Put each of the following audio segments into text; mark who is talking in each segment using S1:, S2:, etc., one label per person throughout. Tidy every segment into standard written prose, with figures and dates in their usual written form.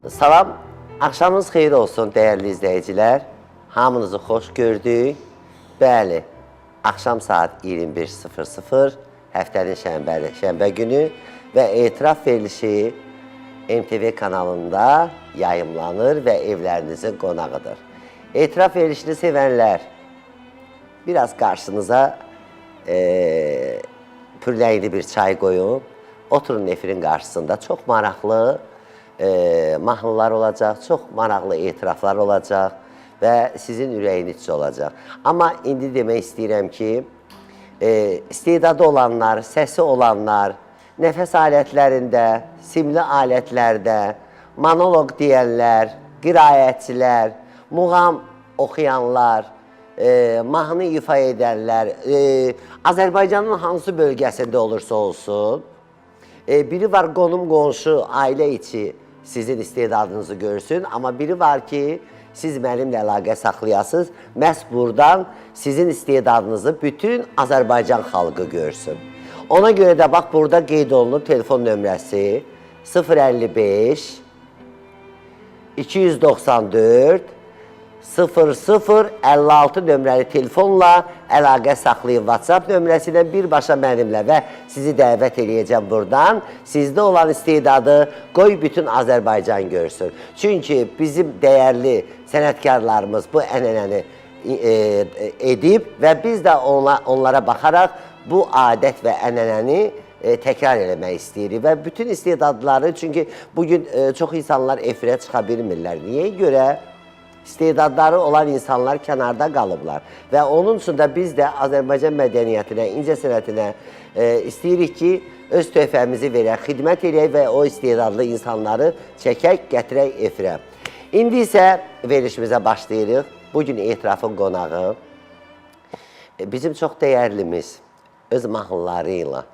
S1: Salam, axşamınız xeyir olsun dəyərli izləyicilər. Hamınızı xoş gördük. Bəli, axşam saat 21:00, həftənin şənbə günü və etiraf verilişi MTV kanalında yayımlanır və evlərinizin qonağıdır. Etiraf verilişini sevənlər, biraz qarşınıza pürləyli bir çay qoyun. Oturun efirin qarşısında. Çox maraqlı mahnılar olacaq, çox maraqlı etiraflar olacaq və sizin ürəyinizcə olacaq. Amma indi demək istəyirəm ki, istedadı olanlar, səsi olanlar, nəfəs alətlərində, simli alətlərdə, monoloq deyənlər, qiraətçilər, muğam oxuyanlar, mahnı ifa edənlər, Azərbaycanın hansı bölgəsində olursa olsun, biri var qonum qonşu, ailə içi sizin istedadınızı görsün, amma biri var ki, siz mənimlə əlaqə saxlayasınız, məhz buradan sizin istedadınızı bütün Azərbaycan xalqı görsün. Ona görə də bax burada qeyd olunub telefon nömrəsi 055 294 0056 nömrəli telefonla əlaqə saxlayın WhatsApp nömrəsi ilə birbaşa mənimlə və sizi dəvət eləyəcəm buradan. Sizdə olan istedadı qoy bütün Azərbaycan görsün. Çünki bizim dəyərli sənətkarlarımız bu ənənəni edib və biz də onlara baxaraq bu adət və ənənəni təkrar eləmək istəyirik və bütün istedadları, çünki bugün çox insanlar efirə çıxa bilmirlər. Niyə görə? İstedadları olan insanlar kənarda qalıblar və onun üçün də biz də Azərbaycan mədəniyyətinə, incəsənətinə istəyirik ki, öz töhfəmizi verək, xidmət eləyək və o istedadlı insanları çəkək, gətirək efirə. İndi isə verilişimizə başlayırıq. Bugün etirafın qonağı bizim çox dəyərlimiz öz mahnıları ilə,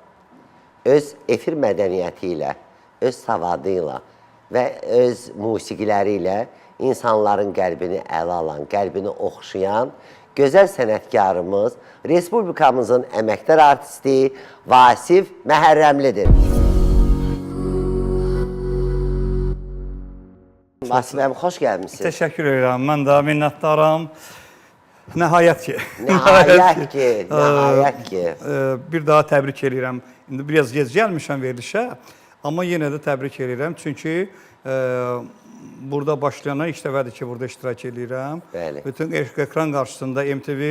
S1: öz efir mədəniyyəti ilə, öz savadı ilə və öz musiqiləri ilə insanların qəlbini ələ alan, qəlbini oxşayan gözəl sənətkarımız, Respublikamızın əməkdar artisti Vasif Məhərrəmlidir. Vasif müəllim, xoş gəlmisiniz.
S2: Təşəkkür edirəm. Mən də minnətdaram. Nəhayət ki.
S1: Nəhayət ki, nəhayət ki.
S2: Bir daha təbrik edirəm. İndi biraz gec gəlmişəm verilişə, amma yenə də təbrik edirəm. Çünki burada başlayana ilk dəfədir ki, burada iştirak edirəm.
S1: Bəli.
S2: Bütün ekran qarşısında MTV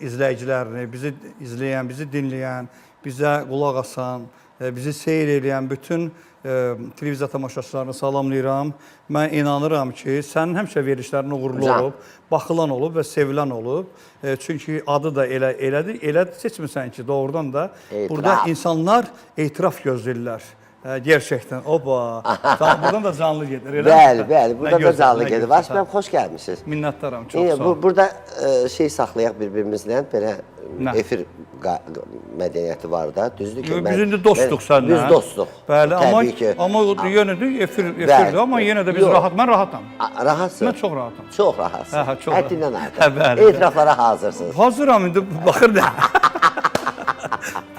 S2: izləyicilərini, bizi izləyən, bizi dinləyən, bizə qulaq asan, bizi seyr eləyən bütün televiziya tamaşaçılarını salamlayıram. Mən inanıram ki, sənin həmişə verilişlərin uğurlu olub, baxılan olub və sevilən olub. Çünki adı da elə elədir, elə seçmisən ki, doğrudan da
S1: Etiraf.
S2: burada insanlar etiraf gözləyirlər. Gerçəkdən, oba. Buradan da canlı gedir, elə?
S1: Bəli, bəli, burada da canlı gedir.
S2: Vasif
S1: müəllim, xoş gəlmisiniz.
S2: Minnətdaram, çox sağ ol.
S1: Burada şey saxlayaq bir-birimizlə, belə efir mədəniyyəti var da, düzdür ki?
S2: Biz indi dostuq səninlə.
S1: Biz dostuq.
S2: Bəli, amma yenə də efirdir, amma yenə də biz rahat, mən rahatam.
S1: Rahatsın.
S2: Mən çox rahatam.
S1: Çox rahatsın.
S2: Hə, çox
S1: Həddindən artıq. Etiraflara hazırsınız.
S2: Hazıram indi, baxır da.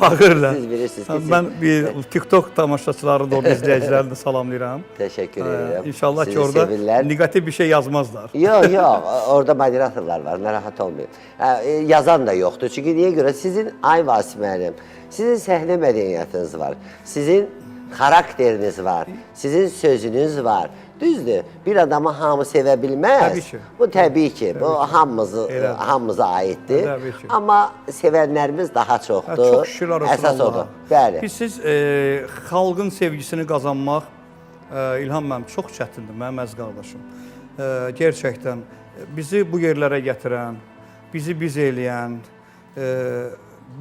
S2: Baxır da.
S1: Siz bilirsiniz ki,
S2: Mən bir TikTok tamaşaçılarını da, orada izləyicilərini də salamlayıram.
S1: Təşəkkür edirəm.
S2: İnşallah ki, orada neqativ bir şey yazmazlar.
S1: Yox, yox, orada moderatorlar var, narahat olmayın. Yazan da yoxdur. Çünki niyə görə? Sizin, ay Vasif müəllim, sizin səhnə mədəniyyətiniz var, sizin xarakteriniz var, sizin sözünüz var. Düzdür, bir adamı hamı sevə bilməz.
S2: Təbii ki.
S1: Bu təbii ki, bu hamımızı, hamımıza aiddir.
S2: Təbii ki.
S1: Amma sevənlərimiz daha çoxdur.
S2: Çox şükürlər olsun
S1: Əsas
S2: Allaha.
S1: odur. Bəli.
S2: Bilirsiniz, xalqın sevgisini qazanmaq, İlham müəllim, çox çətindir, mənim əziz qardaşım. Gerçəkdən bizi bu yerlərə gətirən, bizi biz eləyən,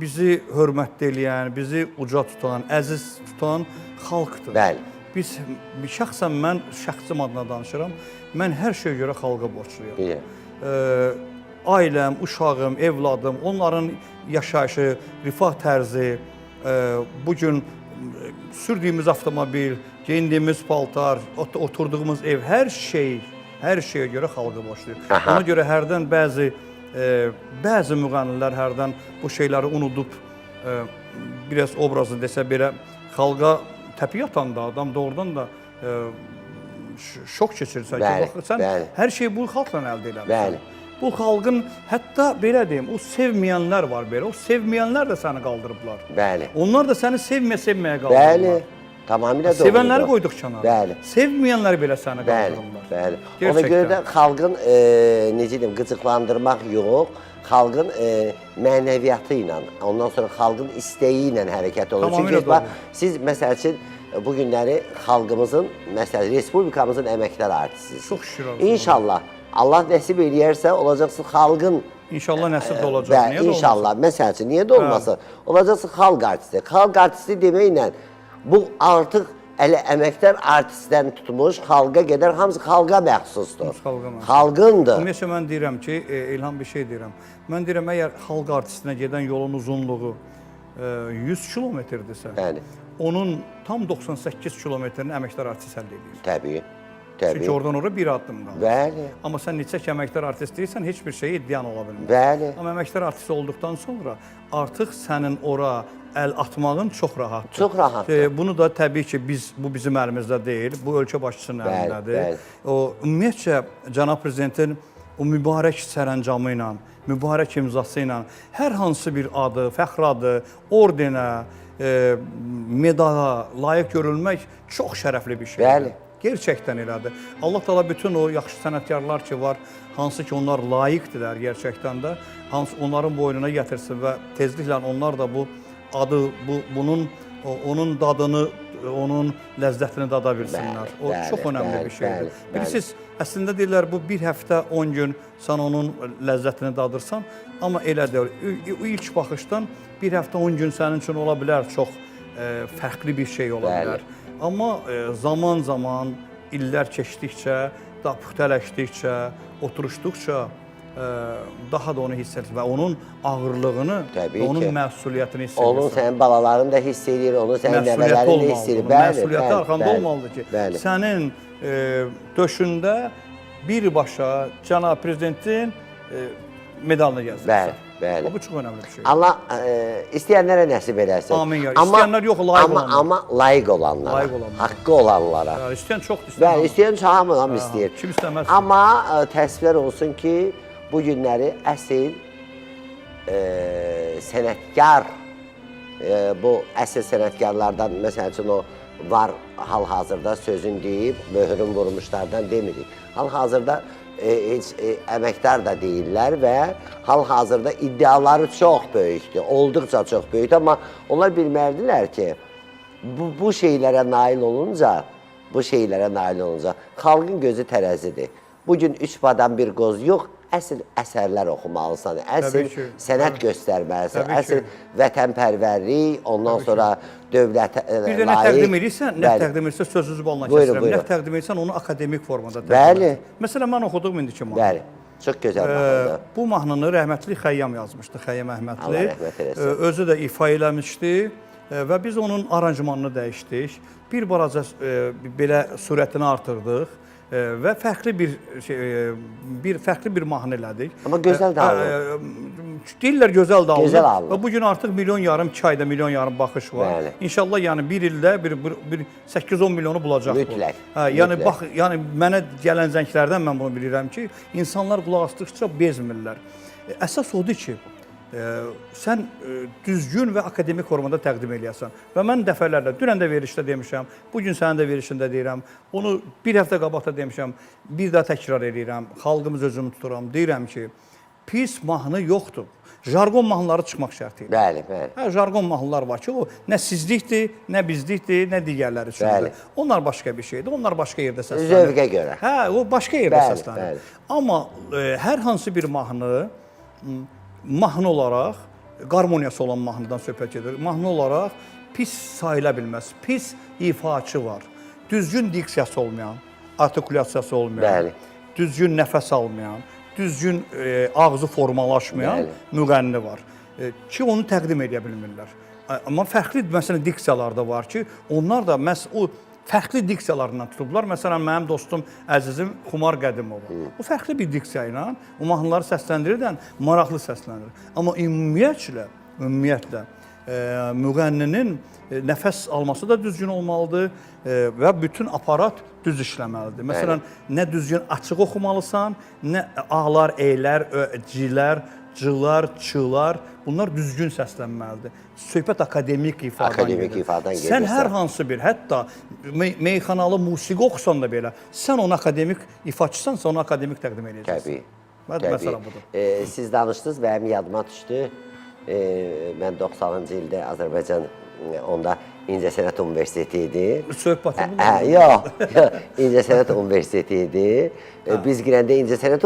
S2: bizi hörmətli eləyən, bizi uca tutan, əziz tutan xalqdır.
S1: Bəli.
S2: Biz, şəxsən mən şəxsim adına danışıram, mən hər şeyə görə xalqa borcluyam.
S1: Bilirəm.
S2: Ailəm, uşağım, evladım, onların yaşayışı, rifah tərzi, bu gün sürdüyümüz avtomobil, geyindiyimiz paltar, oturduğumuz ev, hər şey, hər şeyə görə xalqa borcluyuq. Ona görə hərdən bəzi müğənnilər hərdən bu şeyləri unudub, biraz obrazı desə belə xalqa təpiy atanda adam doğrudan da şok keçirirsən ki, bax sən hər şeyi bu xalqla əldə eləmisən.
S1: Bəli.
S2: Bu xalqın hətta belə deyim, o sevməyənlər var belə. O sevməyənlər də səni qaldırıblar.
S1: Bəli.
S2: Onlar da səni sevməyə-sevməyə qaldırıblar.
S1: Bəli. Tamamilə doğrudur.
S2: Sevənləri qoyduq kənara.
S1: Bəli.
S2: Sevməyənlər belə səni
S1: Bəli,
S2: qaldırırlar.
S1: bəli. Ona görə də xalqın necə deyim, qıcıqlandırmaq yox, xalqın mənəviyyatı ilə, ondan sonra xalqın istəyi ilə hərəkət olur.
S2: Tamamilə
S1: Çünki bax,
S2: doğru.
S1: siz məsəl üçün bu günləri xalqımızın, məsələn, respublikamızın əməkdar artistisiniz.
S2: Çox şükür Allaha.
S1: İnşallah Allah nəsib eləyərsə olacaqsınız xalqın.
S2: İnşallah nəsib də olacaq.
S1: Bəli,
S2: Niyə də olmasın?
S1: inşallah. Məsəl üçün, niyə də olmasın? Olacaqsın xalq artisti. Xalq artisti deməklə bu artıq elə əməkdar artistdən tutmuş xalqa qədər hamısı xalqa məxsusdur.
S2: Hamısı xalqa məxsusdur.
S1: Xalqındır.
S2: Ümumiyyətcə mən deyirəm ki, İlham bir şey deyirəm. Mən deyirəm əgər xalq artistinə gedən yolun uzunluğu 100 kilometrdirsə,
S1: Bəli.
S2: onun tam 98 kilometrini əməkdar artist həll edir.
S1: Təbii. Təbii.
S2: Çünki oradan ora bir addım qalır.
S1: Bəli.
S2: Amma sən neçə ki əməkdar artist deyirsən, heç bir şeyə iddian ola bilməz.
S1: Bəli.
S2: Amma əməkdar artisti olduqdan sonra artıq sənin ora əl atmağın çox rahatdır.
S1: Çox rahatdır.
S2: Bunu da təbii ki, bu bizim əlimizdə deyil, bu ölkə başçısının
S1: Bəli,
S2: əlindədir.
S1: bəli.
S2: O ümumiyyətcə cənab prezidentin o mübarək sərəncamı ilə, mübarək imzası ilə hər hansı bir adı, fəxr adı, ordenə, medala layiq görülmək çox şərəfli bir şeydir.
S1: Bəli.
S2: Gerçəkdən elədir. Allah Taala bütün o yaxşı sənətkarlar ki var, hansı ki onlar layiqdirlər gerçəkdən də, hansı onların boynuna gətirsin və tezliklə onlar da bu adı, bunun onun dadını, onun ləzzətini dada bilsinlər.
S1: Bəli,
S2: O
S1: bəli,
S2: çox önəmli
S1: bəli,
S2: bir şeydir.
S1: bəli, bəli.
S2: Bilirsiniz, əslində deyirlər bu bir həftə 10 gün sən onun ləzzətini dadırsan, amma elə deyil. O ilk baxışdan bir həftə 10 gün sənin üçün ola bilər çox fərqli bir şey ola
S1: Bəli.
S2: bilər. Amma zaman-zaman illər keçdikcə, daha püxtələşdikcə, oturuşduqca daha da onu hiss edirsən və onun ağırlığını,
S1: Təbii
S2: və onun
S1: ki.
S2: məsuliyyətini hiss edirsən.
S1: Onun sənin balaların da hiss eləyir, onu sənin nəvələrin də hiss eləyir.
S2: Bəli, məsuliyyəti arxanda olmalıdır ki,
S1: bəli.
S2: sənin döşündə birbaşa cənab prezidentin medalını gəzdirirsən.
S1: Bəli, bəli.
S2: Bu çox önəmli bir şeydir.
S1: Allah istəyənlərə nəsib eləsin.
S2: Amin ya. İstəyənlər yox, layiq olanlara.
S1: Amma layiq olanlara,
S2: Layiq olanlara.
S1: haqqı olanlara.
S2: Bəli, istəyən çoxdur, istəyən
S1: Bəli, istəyən çox hamı istəyir.
S2: Kim istəməz?
S1: Amma təəssüflər olsun ki, bu günləri əsl sənətkar, bu əsl sənətkarlardan, məsəl üçün o var hal-hazırda sözün deyib, möhürün vurmuşlardan demirik. Hal-hazırda heç əməkdar da deyirlər və hal-hazırda iddiaları çox böyükdür, olduqca çox böyükdür. Amma onlar bilməlidirlər ki, bu şeylərə nail olunca, xalqın gözü tərəzidir. Bugün 3 badan bir qoz yox, əsl əsərlər oxumalısan, əsl sənət göstərməlisən, əsl vətənpərvərlik, ondan sonra dövlətə layiq.
S2: Bir də nə təqdim edirsən, nə təqdim edirsən, sözünüzü balla kəsirəm. Nə təqdim edirsən, onu akademik formada təqdim
S1: edirsən.
S2: Məsələn, mən oxuduğum indiki mahnı.
S1: Bəli, çox gözəl mahnıdır.
S2: Bu mahnını rəhmətli Xəyyam yazmışdı, Xəyyam Əhmədli.
S1: Allah rəhmət eləsin.
S2: Özü də ifa eləmişdi və biz onun aranjmanını dəyişdik. Bir balaca belə sürətini artırdıq. Və fərqli bir şey, fərqli bir mahnı elədik.
S1: Amma gözəl də alınır.
S2: Deyirlər gözəl də alınır. Və bu gün artıq 1,5 milyon, 2 ayda 1,5 milyon baxış var.
S1: Bəli.
S2: İnşallah yəni bir ildə bir 8-10 milyonu bulacaq bu.
S1: Mütləq.
S2: Hə, yəni bax, yəni mənə gələn zənglərdən mən bunu bilirəm ki, insanlar qulaq asdıqca bezmirlər. Əsas odur ki, sən düzgün və akademik formada təqdim eləyəsən. Və mən dəfələrlə, dünən də verilişdə demişəm, bugün sənin də verilişində deyirəm, onu bir həftə qabaqda demişəm, bir daha təkrar eləyirəm, xalqımız özümü tuturam, deyirəm ki, pis mahnı yoxdur. Jargon mahnıları çıxmaq şərti ilə.
S1: Bəli, bəli.
S2: Hə, jargon mahnılar var ki, o nə sizlikdir, nə bizlikdir, nə digərləri üçündür.
S1: Bəli.
S2: Onlar başqa bir şeydir, onlar başqa yerdə səslənir.
S1: Zövqə görə.
S2: Hə, o başqa yerdə
S1: Bəli,
S2: səslənir.
S1: bəli.
S2: Amma hər hansı bir mahnı, mahnı olaraq, qarmoniyası olan mahnıdan söhbət gedir. Mahnı olaraq pis sayıla bilməz. Pis ifaçı var. Düzgün diksiyası olmayan, artikulyasiyası olmayan,
S1: Bəli.
S2: düzgün nəfəs almayan, düzgün ağzı formalaşmayan
S1: Bəli.
S2: müğənni var. Ki onu təqdim edə bilmirlər. Amma fərqli məsələn diksiyalar da var ki, onlar da məhz o fərqli diksiyalarından tutublar. Məsələn, mənim dostum, əzizim Xumar Qədimova. O fərqli bir diksiya ilə o mahnıları səsləndirirdən maraqlı səslənir. Amma ümumiyyətlə Müğənninin nəfəs alması da düzgün olmalıdır və bütün aparat düz işləməlidir. Məsələn, nə düzgün açıq oxumalısan, nə A-lar, E-lər, C-lər, C-lar, Ç-lar, bunlar düzgün səslənməlidir. Söhbət akademik ifadan
S1: Akademik
S2: gedir.
S1: ifadan
S2: Sən
S1: gedirsə.
S2: hər hansı bir, hətta meyxanalı musiqi oxusan da belə, sən onu akademik ifaçısansa, onu akademik təqdim edəcəksən.
S1: Təbii.
S2: Təbii. Məsələ budur.
S1: Siz danışdınız, mənim yadıma düşdü. Mən 90-cı ildə Azərbaycan onda İncəsənət Universiteti idi.
S2: Söhbəti bu.
S1: Hə, yox, İncəsənət Universiteti idi. Biz girəndə İncəsənət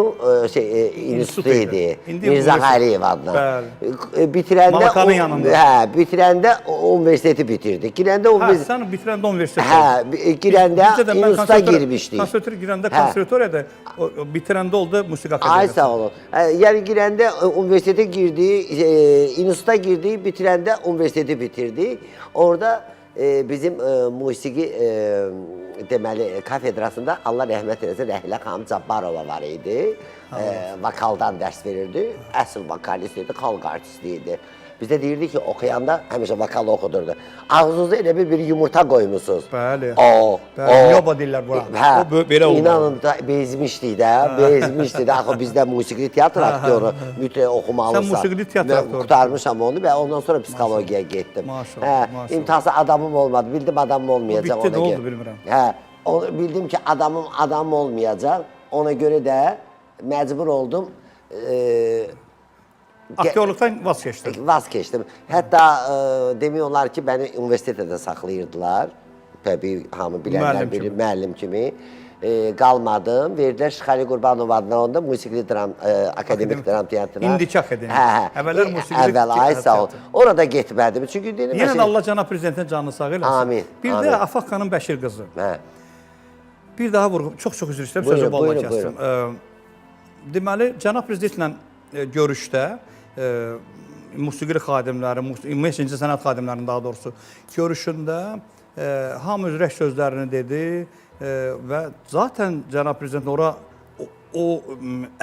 S1: institutu idi.
S2: İndi
S1: Mirzə
S2: universitet.
S1: Xəliyev adına.
S2: Bəli.
S1: Bitirəndə
S2: Malakanın yanında.
S1: Hə, bitirəndə universiteti bitirdik. Girəndə
S2: Hə,
S1: universitet
S2: sən bitirəndə universitet.
S1: Hə, girəndə
S2: Bizdə də mən
S1: instituta girmişdik.
S2: Konservatoriya girəndə
S1: Hə.
S2: konservatoriyada bitirəndə oldu musiqi
S1: Ay
S2: akademiyası.
S1: sağ olun. Yəni girəndə universitetə girdik, instituta girdik, bitirəndə universiteti bitirdik. Orada bizim musiqi deməli kafedrasında Allah rəhmət eləsin Rəhilə xanım Cabbarova var idi. Vokaldan dərs verirdi. Əsl vokalist idi, xalq artisti idi. Bizə deyirdi ki, oxuyanda həmişə vokal oxudurdu. Ağzınıza elə bir yumurta qoymusunuz.
S2: Bəli.
S1: O,
S2: Bəli,
S1: o.
S2: yoba deyirlər bura.
S1: Hə,
S2: O belə olmalı.
S1: İnanın da bezmişdik də, bezmişdik də. Axı bizdə musiqili teatr aktyoru mütləq oxumalısan.
S2: Sən musiqili teatr
S1: Mən
S2: aktyorusun.
S1: Qurtarmışam onu və ondan sonra psixologiyaya getdim.
S2: Maşallah,
S1: Hə,
S2: maşallah.
S1: imtahası adamım olmadı. Bildim adamım olmayacaq
S2: Bu bitdi,
S1: ona
S2: nə
S1: görə.
S2: oldu bilmirəm.
S1: Hə, onu bildim ki, adamım olmayacaq. Ona görə də məcbur oldum.
S2: Aktyorluqdan vazkeçdin.
S1: Vazkeçdim. Hətta demək olar ki, məni universitetdə də saxlayırdılar. Təbii hamı bilənlər
S2: Müəllim
S1: bilir,
S2: kimi.
S1: müəllim kimi. Qalmadım. Verdilər Şıxəli Qurbanov adına onda musiqili dram, akademik dram teatrına.
S2: İndiki akademik.
S1: Hə, hə.
S2: Əvvəllər musiqili
S1: Əvvəl, ay sağ ol.
S2: teatr.
S1: Orada getmədim. Çünki dedim
S2: Yenə də Allah cənab prezidentin canını sağ eləsin.
S1: Amin,
S2: Bir
S1: amin.
S2: də Afaq xanım Bəşir qızı.
S1: Hə.
S2: Bir daha vurğu, çox-çox üzr istəyirəm,
S1: Buyurun,
S2: sözü balla
S1: buyurun,
S2: kəsdim. Deməli, cənab prezidentlə görüşdə musiqili xadimləri, ümumiyyətlə incəsənət xadimlərinin daha doğrusu görüşündə hamı öz rəy sözlərini dedi və zaten cənab prezident ora o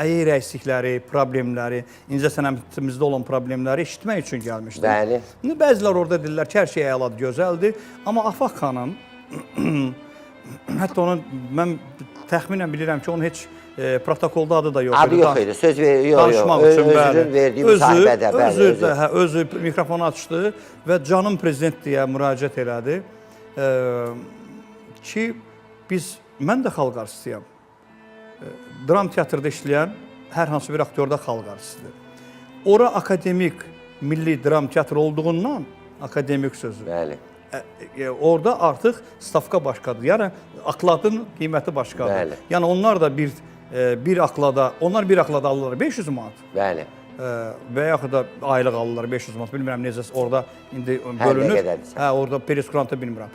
S2: əyir əksikləri, problemləri, incəsənətimizdə olan problemləri eşitmək üçün gəlmişdi.
S1: Bəli.
S2: İndi bəzilər orada dedilər ki, hər şey əladır, gözəldir. Amma Afaq xanım hətta onun mən təxminən bilirəm ki, onun heç protokolda adı da yox
S1: Adı
S2: idi.
S1: yox idi. Söz ver, yox, yox.
S2: Danışmaq üçün bəli.
S1: Özünün verdiyi müsahibədə, bəli.
S2: Özü də, hə, özü mikrofonu açdı və canım prezident deyə müraciət elədi. Ki mən də xalq artistiyəm. Dram teatrda işləyən hər hansı bir aktyor da xalq artistidir. Ora akademik milli dram teatrı olduğundan akademik sözü.
S1: Bəli.
S2: Orada artıq stavka başqadır. Yəni akladın qiyməti başqadır.
S1: Bəli.
S2: Yəni onlar da bir aklada, onlar bir aklada alırlar 500 manat.
S1: Bəli.
S2: Və yaxud da aylıq alırlar 500 manat. Bilmirəm necə orada indi bölünür.
S1: qədərdirsə.
S2: Hə, orada preskurantı bilmirəm.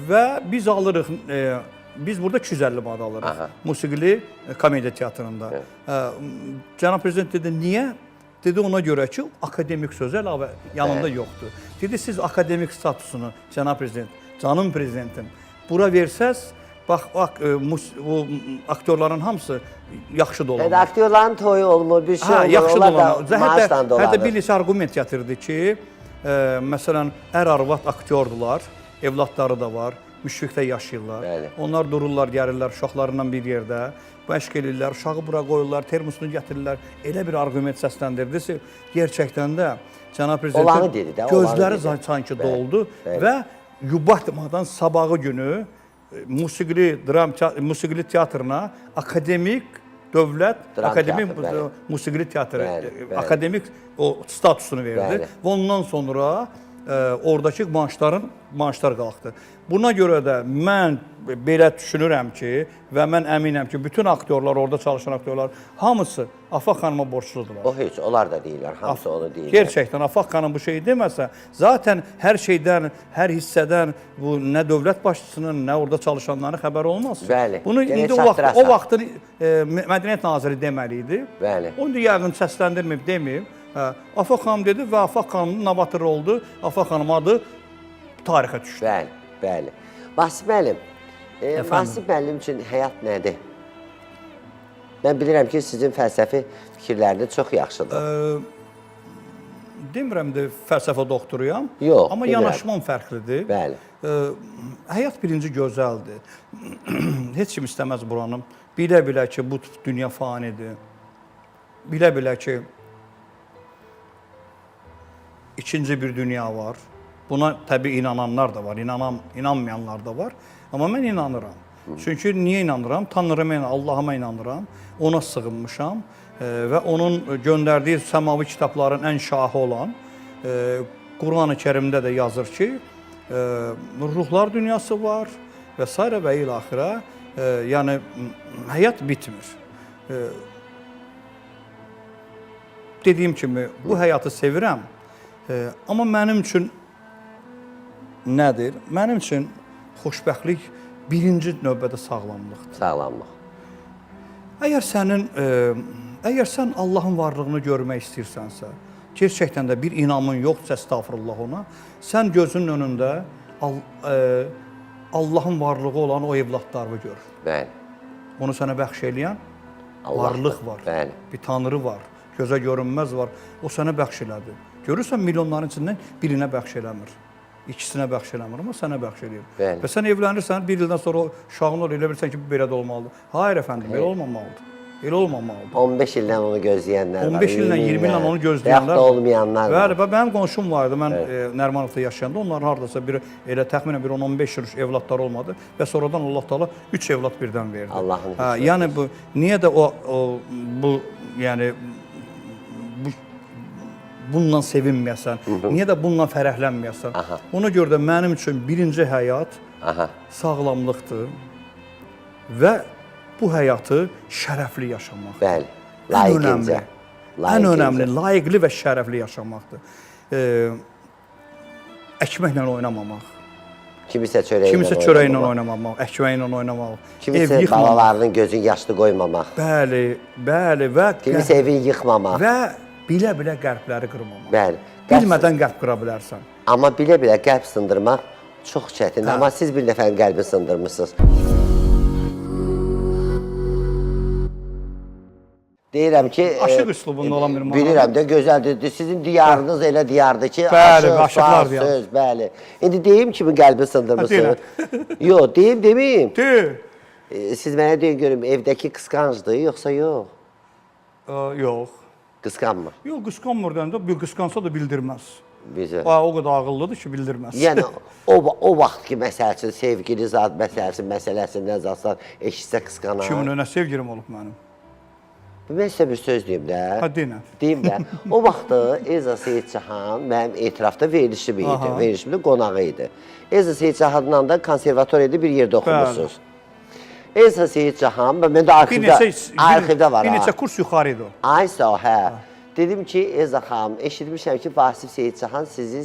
S2: Və biz alırıq, biz burada 250 manat alırıq.
S1: Aha.
S2: Musiqili komediya teatrında. Cənab prezident dedi, niyə? Dedi ona görə ki, akademik sözü əlavə yanında yoxdur. Dedi siz akademik statusunu cənab prezident, canım prezidentim, bura versəz, bax, o aktyorların hamısı yaxşı dolanır.
S1: Yəni aktyorların toyu olmur, bir şey
S2: Hə,
S1: olmur.
S2: yaxşı
S1: Onlar da
S2: dolanır.
S1: maaşla dolanır.
S2: Hətta bir neçə arqument gətirdi ki, məsələn, ər-arvad aktyordular, evladları da var, müşfiqdə yaşayırlar.
S1: Bəli.
S2: Onlar dururlar, gəlirlər uşaqlarla bir yerdə, məşq eləyirlər, uşağı bura qoyurlar, termosunu gətirirlər. Elə bir arqument səsləndirdi ki, gerçəkdən də cənab prezidentin
S1: dedi də, olanı
S2: gözləri
S1: dedi.
S2: sanki
S1: Bəli,
S2: doldu
S1: bəli.
S2: və yubatmadan sabağı günü musiqili dram musiqili teatrına akademik dövlət
S1: Dram
S2: akademik
S1: teatrı, bəli.
S2: musiqili teatrı
S1: Bəli, bəli.
S2: akademik o statusunu verdi
S1: Bəli.
S2: və ondan sonra oradakı maaşlar qalxdı. Buna görə də mən belə düşünürəm ki, və mən əminəm ki, bütün aktyorlar, orada çalışan aktyorlar hamısı Afaq xanıma borcludular.
S1: O heç, onlar da deyirlər, hamısı onu deyirlər.
S2: Gerçəkdən Afaq xanım bu şeyi deməsə, zaten hər şeydən, hər hissədən bu nə dövlət başçısının, nə orada çalışanların xəbəri olmaz.
S1: Bəli,
S2: Bunu
S1: gərək
S2: indi o vaxtın Mədəniyyət naziri deməli idi.
S1: Bəli.
S2: Onu da yəqin səsləndirməyib, deməyib. Hə, Afaq xanım dedi və Afaq xanımın novator oldu. Afaq xanım adı tarixə düşdü.
S1: Bəli, bəli. Vasif müəllim, Vasif müəllim üçün həyat nədir? Mən bilirəm ki, sizin fəlsəfi fikirləriniz çox yaxşıdır.
S2: Demirəm də fəlsəfə doktoruyam.
S1: Yox,
S2: amma
S1: bilirəm.
S2: Yanaşmam fərqlidir.
S1: Bəli.
S2: Həyat birinci gözəldir. Heç kim istəməz buranı. Bilə-bilə ki, bu dünya fanidir. Bilə-bilə ki, ikinci bir dünya var. Buna təbii inananlar da var, inanmayanlar da var. Amma mən inanıram. Çünki niyə inanıram? Tanrıma, Allahıma inanıram. Ona sığınmışam və onun göndərdiyi səmavi kitabların ən şahı olan Qurani Kərimdə də yazır ki, ruhlar dünyası var və s. və ilaxırə. Yəni həyat bitmir. Dediyim kimi bu həyatı sevirəm. Amma mənim üçün nədir? Mənim üçün xoşbəxtlik birinci növbədə sağlamlıqdır.
S1: Sağlamlıq.
S2: Əgər sənin əgər sən Allahın varlığını görmək istəyirsənsə, gerçəkdən də bir inamın yoxdursa, əstəğfurullah ona, sən gözünün önündə Allahın varlığı olan o evladlarını gör.
S1: Bəli.
S2: Onu sənə bəxş eləyən
S1: Allahdır.
S2: varlıq var.
S1: Bəli.
S2: Bir tanrı var, gözə görünməz var. O sənə bəxş elədi. Görürsən milyonların içindən birinə bəxş eləmir. İkisinə bəxş eləmir, amma sənə bəxş eləyir.
S1: Bəli.
S2: Və sən evlənirsən, bir ildən sonra o uşağın olur, elə bilirsən ki, bu belə də olmalıdır. Hayır əfəndim, belə olmamalıdır. Elə olmamalıdır.
S1: 15 ildən onu gözləyənlər var.
S2: 15 illə, 20 illə onu gözləyənlər.
S1: Və yaxud da olmayanlar var.
S2: Bəli, və mənim qonşum var idi. Mən Nərmanovda yaşayanda onların hardasa bir elə təxminən bir 10-15 il evladları olmadı və sonradan Allah Taala 3 evlad birdən verdi.
S1: Allahın
S2: Hə, yəni bu niyə də o bu yəni bu bununla sevinməyəsən, niyə də bununla fərəhlənməyəsən?
S1: Aha.
S2: Ona görə də mənim üçün birinci həyat
S1: Aha.
S2: sağlamlıqdır və bu həyatı şərəfli yaşamaq.
S1: Bəli.
S2: Ən
S1: Layiqincə.
S2: önəmli, ən önəmli, layiqli və şərəfli yaşamaqdır. Əkməklə oynamamaq,
S1: Kimisə çörəklə
S2: kimisə çörəklə oynamamaq, əkməklə oynamaq,
S1: Kimisə
S2: ev yıxmamaq.
S1: balalarının gözünü yaşlı qoymamaq.
S2: Bəli, bəli və
S1: Kimisə evin yıxmamaq.
S2: və bilə-bilə qəlbləri qırmamaq.
S1: Bəli.
S2: Bilmədən qəlb qıra bilərsən.
S1: Amma bilə-bilə qəlb sındırmaq çox çətindir. Amma siz bir dəfənin qəlbini sındırmısınız. Deyirəm ki,
S2: Aşıq üslubunda olan bir mahnı.
S1: Bilirəm də gözəldir. Sizin diyarınız elə diyardır ki,
S2: Bəli,
S1: aşıq,
S2: aşıqlar
S1: saz,
S2: diyarı.
S1: söz, bəli. İndi deyim kimin qəlbini sındırmısınız? Yox, deyim, deməyim.
S2: De.
S1: Siz mənə deyin görüm, evdəki qısqancdır yoxsa yox?
S2: Yox.
S1: Qısqanmır.
S2: Yox, qısqanmır deyəndə, bir qısqansa da bildirməz.
S1: Bizə.
S2: Ha, o qədər ağıllıdır ki, bildirməz.
S1: Yəni o vaxt ki, məsəl üçün sevgili zat məsəl üçün məsələsindən zatsan eşitsə qısqanar.
S2: Kimin önə sevgilim olub mənim.
S1: Mən sizə bir söz deyim də.
S2: Ha, denən.
S1: Deyim də. O vaxtı Elza Seyidcahan mənim etirafda verilişim idi.
S2: Aha.
S1: Verilişimdə qonağı idi. Elza Seyidcahanla da konservatoriyada bir yerdə oxumuşsunuz. Elza Seyidcahan, mən də arxivdə, arxivdə var.
S2: Bir neçə kurs yuxarı idi o.
S1: Ay sağ ol, hə. Dedim ki, Elza xanım, eşitmişəm ki, Vasif Seyidcahan sizi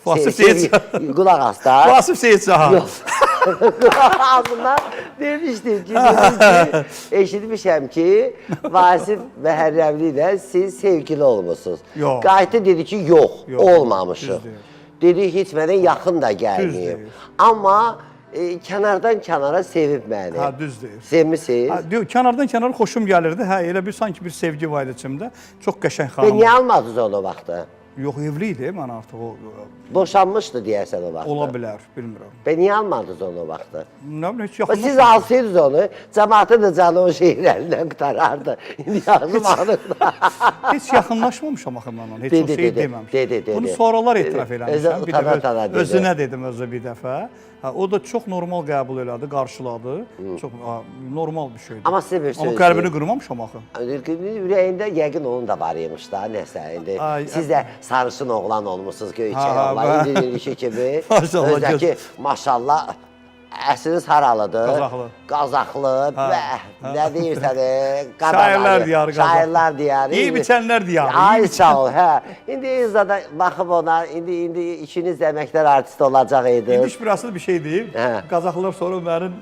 S2: Vasif Seyidcahan.
S1: Qulaq as da.
S2: Vasif Seyidcahan.
S1: Yox. Ağzından demişdim ki, dedim ki, eşitmişəm ki, Vasif Məhərrəmli ilə siz sevgili olmusunuz.
S2: Yox.
S1: Qayıtdı dedi ki, yox,
S2: Yox,
S1: olmamışıq.
S2: düz deyir.
S1: Dedi, heç mənə yaxın da gəlməyib.
S2: deyir.
S1: Amma kənardan kənara sevib məni.
S2: Hə, düz deyir.
S1: Sevmisiniz?
S2: Hə, deyir, kənardan kənara xoşum gəlirdi. Hə, elə bir sanki bir sevgi var idi içimdə. Çox qəşəng
S1: Və
S2: xanım.
S1: niyə almadınız onu o vaxtı?
S2: Yox, evli idi mən artıq o
S1: Boşanmışdı deyərsən o vaxtı.
S2: ola bilər, bilmirəm.
S1: Və niyə almadınız onu o vaxtı?
S2: Nə bilim, heç
S1: Və siz
S2: yaxınlaşmadım.
S1: alsaydınız onu, cəmaatın da canı o şeirlərindən qurtarardı. İndi yazım alır.
S2: Heç yaxınlaşmamışam axı mən ona. Heç
S1: Dedi,
S2: o şeyi
S1: dedi,
S2: deməmişəm.
S1: dedi, dedi.
S2: Bunu sonralar
S1: Dedi.
S2: etiraf
S1: Özü
S2: eləmişəm. Bir dəfə
S1: utana-utana dedi.
S2: özünə dedim özü bir dəfə. Hə, o da çox normal qəbul elədi, qarşıladı. Çox normal bir şeydir.
S1: Amma sizə bir söz
S2: Amma qəlbini
S1: deyim.
S2: qırmamışam axı.
S1: Ürəyində yəqin onun da var imiş da, nəsə indi.
S2: Ay,
S1: Siz də sarışın oğlan olmusunuz, göyçək
S2: Ha,
S1: oğlan.
S2: bə-
S1: İndi dediyim kimi.
S2: Maşallah,
S1: Özdəki maşallah əsliniz haralıdır?
S2: Qazaxlı.
S1: Qazaxlı. Bəh, nə deyirsən? Qarabağ.
S2: Şairlər diyarı Qazax.
S1: Şairlər diyarı.
S2: Yeyib içənlər diyarı.
S1: Ay sağ ol, hə. İndi İzzada baxıb ona, indi ikiniz də əməkdar artist olacaq
S2: İndi
S1: idiniz.
S2: heç bir asılı bir şey deyim.
S1: Hə.
S2: Qazaxlılar sonra mənim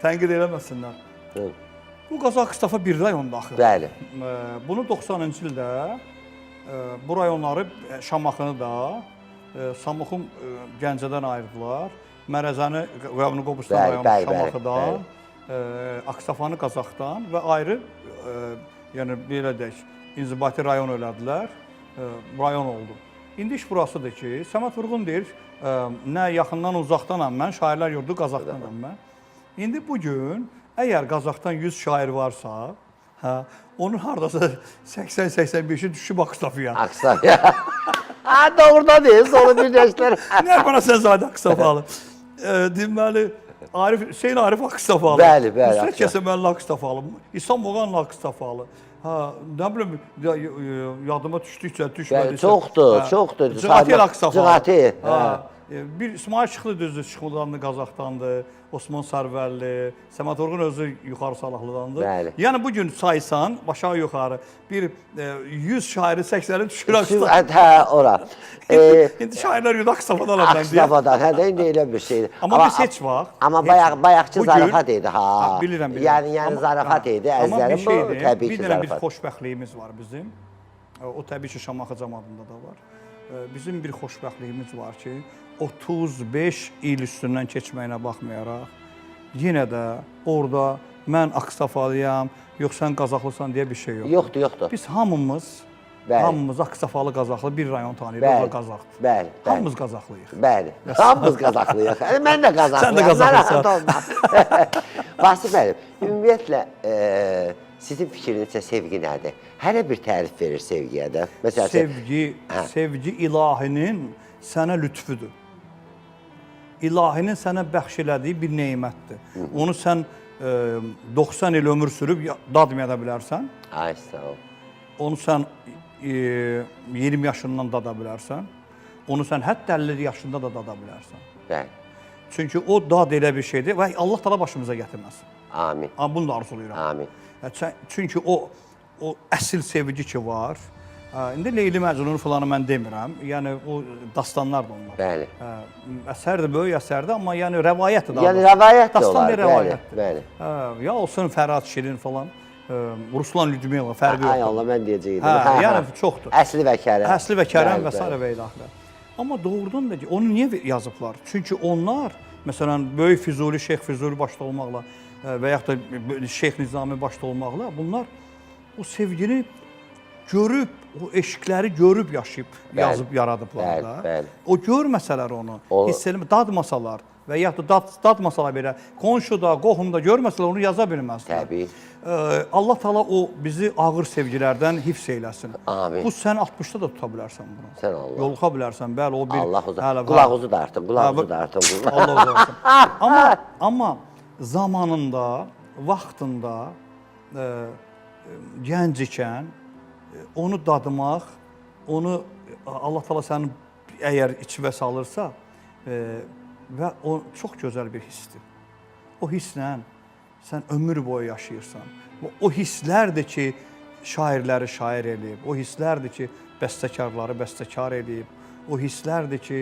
S2: tənqid eləməsinlər.
S1: Hı.
S2: Bu Qazax Mustafa bir rayonda axı.
S1: Bəli.
S2: Bunu 90-cı ildə bu rayonları Şamaxını da Samuxun Gəncədən ayırdılar. Mərəzəni Qəbni Qobustan
S1: Bəli,
S2: rayonu
S1: bəli, bəli,
S2: Şamaxıdan, Aksafanı Qazaxdan və ayrı yəni belə deyək, inzibati rayon elədilər. rayon oldu. İndi iş burasıdır ki, Səməd Vurğun deyir, nə yaxından uzaqdanam mən, Şairlər Yurdu Qazaxdanam mən. İndi bu gün əgər Qazaxdan 100 şair varsa, hə, onun hardasa 80-85-i düşüb Ağstafıya.
S1: Ağstafa. Ha, doğrudan deyir, sonu bir yaşlar.
S2: Nə bana sən zadə Ağstafalı. Deməli, Arif Hüseyn Arif Ağstafalı.
S1: Bəli, bəli,
S2: Nusrət Kəsəmənli Ağstafalı, İsa Muğanlı Ağstafalı. Ha, nə bilim yadıma düşdükcə düşmədikcə.
S1: Bəli, çoxdur, çoxdur.
S2: Cığatel Ağstafalı.
S1: Cığatel,
S2: Ha.
S1: hə.
S2: Bir İsmail Şıxlı düzdür, Şıxlıdandır, Qazaxdandır. Osman Sərvərli, Səməd Vurğun özü yuxarı Salahlıdandır.
S1: Bəli.
S2: Yəni bu gün saysan aşağı yuxarı bir 100 şairi 80-i düşür Ağstafa.
S1: Hə, ora.
S2: İndi şairlər yurdu Ağstafadan mən deyə.
S1: Ağstafadan, hə də indi elə bir şeydir.
S2: Amma biz heç vaxt
S1: Amma
S2: heç
S1: bayaq
S2: vaxt.
S1: bayaqçı
S2: Bugün-
S1: zarafat idi ha.
S2: Ha, bilirəm, bilirəm.
S1: Yəni zarafat
S2: ha,
S1: idi
S2: amma bir
S1: əzizlərim. Bu
S2: şeydir,
S1: təbii
S2: bir
S1: ki
S2: dənə bir
S1: zarafat.
S2: xoşbəxtliyimiz var bizim. O təbii ki Şamaxı camaatında da var. Bizim bir xoşbəxtliyimiz var ki, 35 il üstündən keçməyinə baxmayaraq, yenə də orada mən Ağstafalıyam, yox sən Qazaxlısan deyə bir şey yoxdur.
S1: Yoxdur, yoxdur.
S2: Biz hamımız,
S1: Bəli.
S2: hamımız Ağstafalı, Qazaxlı bir rayon tanıyırıq, o
S1: Bəli.
S2: da Qazaxdır.
S1: Bəli, bəli.
S2: Hamımız Qazaxlıyıq.
S1: Bəli. Hamımız Qazaxlıyıq. Yəni mən də Qazaxlıyam.
S2: Sən də Qazaxlısan.
S1: Narahat olma. Vasif müəllim, ümumiyyətlə sizin fikrinizcə sevgi nədir? Hələ bir tərif verir sevgiyə də. Məsəl üçün,
S2: Sevgi, sevgi ilahinin sənə lütfüdür. İlahinin sənə bəxş elədiyi bir nemətdir. Onu sən 90 il ömür sürüb dadmaya da bilərsən.
S1: Ay sağ ol.
S2: Onu sən 20 yaşından dada bilərsən. Onu sən hətta 50 yaşında da dada bilərsən.
S1: Bəli.
S2: Çünki o dad elə bir şeydir və Allah təala başımıza gətirməsin.
S1: Amin.
S2: Ha, bunu da arzulayıram.
S1: Amin.
S2: Çünki o əsl sevgi ki var. İndi Leyli Məcnun filanı mən demirəm. Yəni o dastanlar da onlar.
S1: Bəli.
S2: Əsər də böyük əsərdir, amma yəni rəvayətdir daha
S1: Yəni
S2: doğrusu.
S1: rəvayət də
S2: Dastan
S1: olar,
S2: bir
S1: bəli,
S2: rəvayətdir.
S1: bəli.
S2: Ya olsun Fərhad Şirin falan, Ruslan Lyudmila fərqi
S1: Ay
S2: yoxdur.
S1: Allah, mən deyəcəydim.
S2: Hə, yəni çoxdur.
S1: Əsli və Kərəm.
S2: Əsli və Kərəm
S1: Bəli,
S2: və sairə
S1: bəli.
S2: və ilaxırə. Amma doğrudan da ki, onu niyə yazıblar? Çünki onlar, məsələn, böyük Füzuli, Şeyx Füzuli başda olmaqla və yaxud da Şeyx Nizami başda olmaqla bunlar o sevgini görüb, o eşqləri görüb yaşayıb,
S1: Bəli.
S2: yazıb yaradıblar
S1: Bəli,
S2: da.
S1: bəli.
S2: O görməsələr onu, hiss eləmə, dadmasalar və yaxud da dadmasalar belə, qonşuda, qohumda görməsələr onu yaza bilməzdilər.
S1: Təbii.
S2: Allah Taala o bizi ağır sevgilərdən hifz eyləsin.
S1: Amin.
S2: Bu sən 60-da da tuta bilərsən bunu.
S1: Sən Allah.
S2: Yoluxa bilərsən. Bəli, o bir
S1: Allah uzun.
S2: Hələ,
S1: Qulağınızı dartın, qulağınızı
S2: Hə,
S1: dartın.
S2: Allah razı olsun. Amma zamanında, vaxtında gənc ikən onu dadmaq, onu Allah Taala sənin əgər içivə salırsa və o çox gözəl bir hissdir. O hisslə sən ömür boyu yaşayırsan. Və o hisslərdir ki, şairləri şair eləyib, o hisslərdir ki, bəstəkarları bəstəkar eləyib, o hisslərdir ki,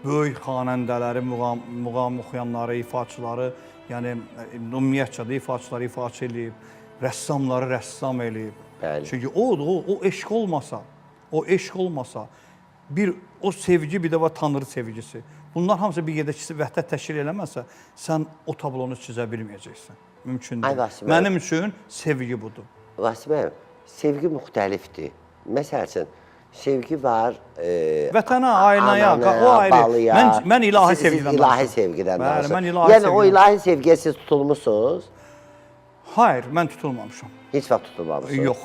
S2: böyük xanəndələri, muğam oxuyanları, ifaçıları, yəni ümumiyyətcə də ifaçıları ifaçı eləyib, rəssamları rəssam eləyib.
S1: Bəli.
S2: Çünki o eşq olmasa, o eşq olmasa, bir o sevgi bir də var Tanrı sevgisi. Bunlar hamısı bir yerdə vəhdət təşkil eləməsə, sən o tablonu çizə bilməyəcəksən. Mümkün
S1: Ay
S2: deyil.
S1: Vasif müəllim.
S2: Mənim üçün sevgi budur.
S1: Vasif müəllim, sevgi müxtəlifdir. Məsəl üçün, sevgi var.
S2: Vətənə, ailəyə,
S1: anana,
S2: o ayrı.
S1: balıya.
S2: Mən ilahi
S1: Siz
S2: sevgidən
S1: ilahi
S2: danışıram.
S1: sevgidən
S2: Bəli,
S1: danışırsınız.
S2: mən ilahi
S1: Yəni o
S2: sevgidən.
S1: ilahi sevgiyə siz tutulmusunuz?
S2: Hayır, mən tutulmamışam.
S1: Heç vaxt tutulmamışsınız?
S2: Yox.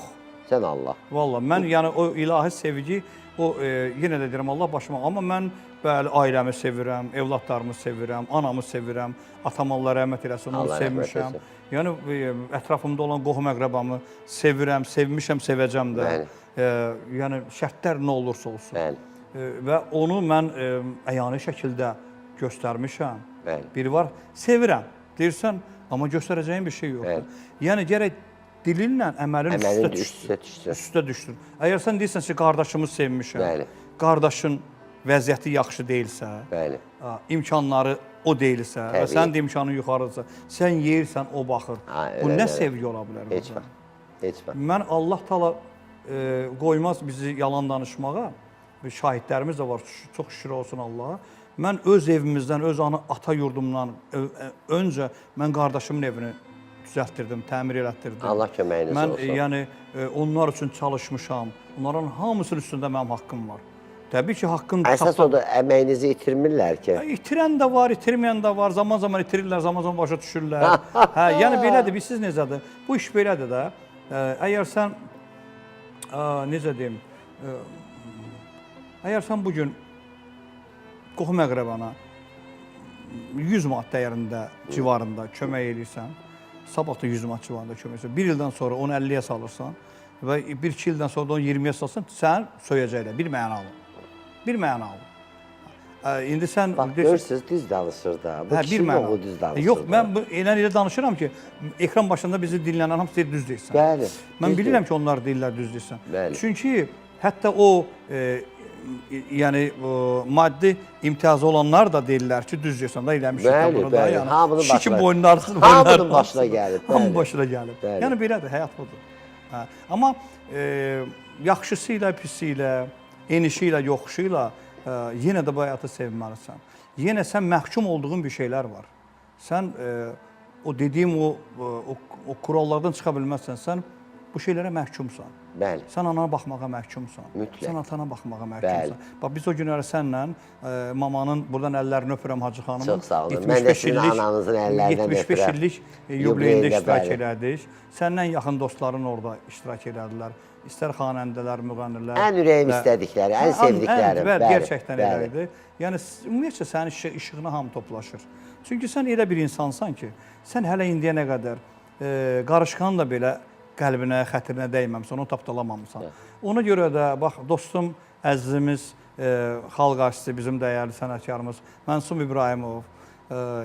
S1: Sən Allah.
S2: Vallah mən yəni o ilahi sevgi, o yenə də deyirəm Allah başıma, amma mən bəli ailəmi sevirəm, evladlarımı sevirəm, anamı sevirəm, atam Allah rəhmət eləsin, onu
S1: Allah rəhmət
S2: sevmişəm.
S1: eləsin.
S2: Yəni ətrafımda olan qohum əqrəbamı sevirəm, sevmişəm, sevəcəm də.
S1: Bəli.
S2: Yəni şərtlər nə olursa olsun.
S1: Bəli.
S2: Və onu mən əyani şəkildə göstərmişəm.
S1: Bəli.
S2: Bir var, sevirəm deyirsən, amma göstərəcəyin bir şey yoxdur.
S1: Bəli.
S2: Yəni gərək dilinlə əməlin
S1: Əməlin
S2: üstə düşsün.
S1: üstə düşsün.
S2: Üstə düşsün. Əgər sən deyirsən ki, qardaşımı sevmişəm,
S1: Bəli.
S2: qardaşın vəziyyəti yaxşı deyilsə,
S1: Bəli.
S2: imkanları o deyilsə və
S1: Təbii.
S2: sənin də imkanın yuxarıdırsa, sən yeyirsən, o baxır.
S1: Ha,
S2: Bu
S1: elə,
S2: nə
S1: elə.
S2: sevgi ola bilər?
S1: Heç
S2: burada?
S1: vaxt. Heç vaxt.
S2: Mən Allah Taala qoymaz bizi yalan danışmağa. Bir şahidlərimiz də var. Çox şükür olsun Allaha. Mən öz evimizdən, öz ana ata yurdumdan öncə mən qardaşımın evini düzəltdirdim, təmir elətdirdim.
S1: Allah köməyiniz
S2: mən,
S1: olsun.
S2: Yəni onlar üçün çalışmışam. Onların hamısının üstündə mənim haqqım var. Təbii ki, haqqın
S1: Əsas odur, əməyinizi itirmirlər ki.
S2: İtirən də var, itirməyən də var. Zaman-zaman itirirlər, zaman-zaman başa düşürlər. Hə, yəni belədir, bilirsiniz necədir? Bu iş belədir də. Əgər sən necə deyim, əgər sən bu gün qohum əqrəbana 100 manat dəyərində civarında kömək eləyirsən, sabah da 100 manat civarında kömək eləyirsən, bir ildən sonra onu 50-yə salırsan və bir-iki ildən sonra da onu 20-yə salsan, sən söyəcəklər, bir mənalı. Bir mənalı. İndi sən
S1: Bax, görürsünüz, düz danışır da. Bu
S2: Hə, bir
S1: kişinin
S2: mənalı.
S1: oğlu düz danışır.
S2: Yox, mən bu elə danışıram ki, ekran başında bizi dinləyənlər hamısı deyir düz deyirsən.
S1: Bəli,
S2: Mən
S1: düz
S2: bilirəm ki, onlar deyirlər düz deyirsən.
S1: Bəli.
S2: Çünki hətta o yəni o, maddi imtiyazı olanlar da deyirlər ki, düz deyirsən da eləmişik də
S1: Bəli,
S2: bunu da.
S1: bəli.
S2: Yəni
S1: Hamının
S2: kişi
S1: başına-
S2: kim boynunu arasın,
S1: Hamının başına gəlib,
S2: Hamının
S1: bəli.
S2: başına gəlib.
S1: Bəli.
S2: Yəni belədir, həyat budur. Hə. Amma yaxşısı ilə, pisi ilə, enişi ilə, yoxuşu ilə yenə də bu həyatı sevməlisən. Yenə sən məhkum olduğun bir şeylər var. Sən o dediyim o kurallardan çıxa bilməzsən. Sən bu şeylərə məhkumsan.
S1: Bəli.
S2: Sən anana baxmağa məhkumsan.
S1: Mütləq.
S2: Sən atana baxmağa məhkumsan. Bax biz o günləri sənlə mamanın buradan əllərini öpürəm Hacı xanımın.
S1: Çox sağ olun. Mən də
S2: 75
S1: sizin
S2: illik-
S1: ananızın əllərindən
S2: 75
S1: öpürəm.
S2: illik yubileyində
S1: Yubileyində,
S2: iştirak
S1: bəli.
S2: elədik. Səndən yaxın dostların orada iştirak elədilər. İstər xanəndələr, müğənnilər.
S1: Ən ürəyim
S2: Və-
S1: istədikləri, ən sevdiklərim.
S2: Bəli,
S1: Bəli,
S2: gerçəkdən elə
S1: bəli.
S2: idi. Yəni ümumiyyətcə sənin işığına hamı toplaşır. Çünki sən elə bir insansan ki, sən hələ indiyənə qədər qarışqanın da belə qəlbinə, xətrinə dəyməmisən, onu tapdalamamışsan. Ona görə də bax dostum, əzizimiz, xalq artisti, bizim dəyərli sənətkarımız Mənsum İbrahimov,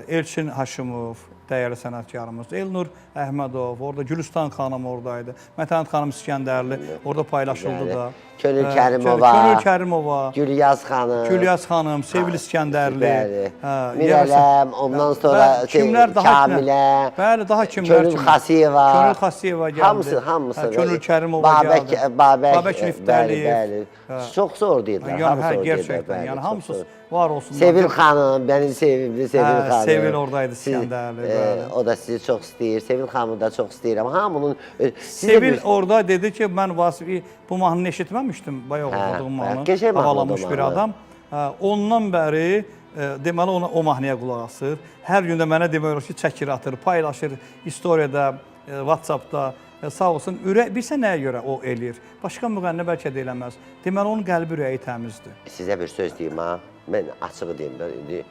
S2: Elçin Haşimov, dəyərli sənətkarımız, Elnur Əhmədov, orada Gülüstan xanım oradaydı, Mətənət xanım İskəndərli orada paylaşıldı
S1: Bəli.
S2: da.
S1: Könül Kərimova.
S2: Könül Kərimova,
S1: Gülyaz xanım.
S2: Gülyaz xanım, Sevil İskəndərli,
S1: Bəli.
S2: hə,
S1: Mirələm, ondan sonra
S2: Bəli, kimlər daha
S1: Kamilə,
S2: Bəli, daha kimlər
S1: Könül
S2: kimlər.
S1: Xasiyeva.
S2: Könül Xasiyeva gəldi.
S1: Hamısı, hamısı.
S2: Hə, Könül Kərimova
S1: Babək,
S2: gəldi.
S1: Babək,
S2: Babək Niftəliyev.
S1: Bəli, bəli.
S2: Hə.
S1: Çox zor deyirlər.
S2: Yəni,
S1: hamısı
S2: hə,
S1: orada
S2: gerçəkdən,
S1: idi, bəli,
S2: yəni
S1: çox
S2: hamısı
S1: zor.
S2: var olsunlar.
S1: Sevil xanım, mənim sevimli Sevil
S2: Hə,
S1: xanım.
S2: Sevil oradaydı, İskəndərli, bəli.
S1: O da sizi çox istəyir. Sevil xanımı da çox istəyirəm. Hamının siz də
S2: Sevil
S1: bir-
S2: orada dedi ki, mən Vasifi bu mahnını eşitməmişdim, bayaq
S1: Hə,
S2: oxuduğum mahnı.
S1: qəşəng mahnıdır
S2: Havalanmış
S1: o
S2: bir
S1: mahnı.
S2: adam. Hə, ondan bəri deməli ona o mahnıya qulaq asır. Hər gün də mənə demək olar ki, çəkir atır, paylaşır istoriyada, WhatsApp-da. Sağ olsun. Ürək bilsə nəyə görə o eləyir? Başqa müğənni bəlkə də eləməz. Deməli onun qəlbi ürəyi təmizdir.
S1: Sizə bir söz deyim ha. Mən açığı deyim də indi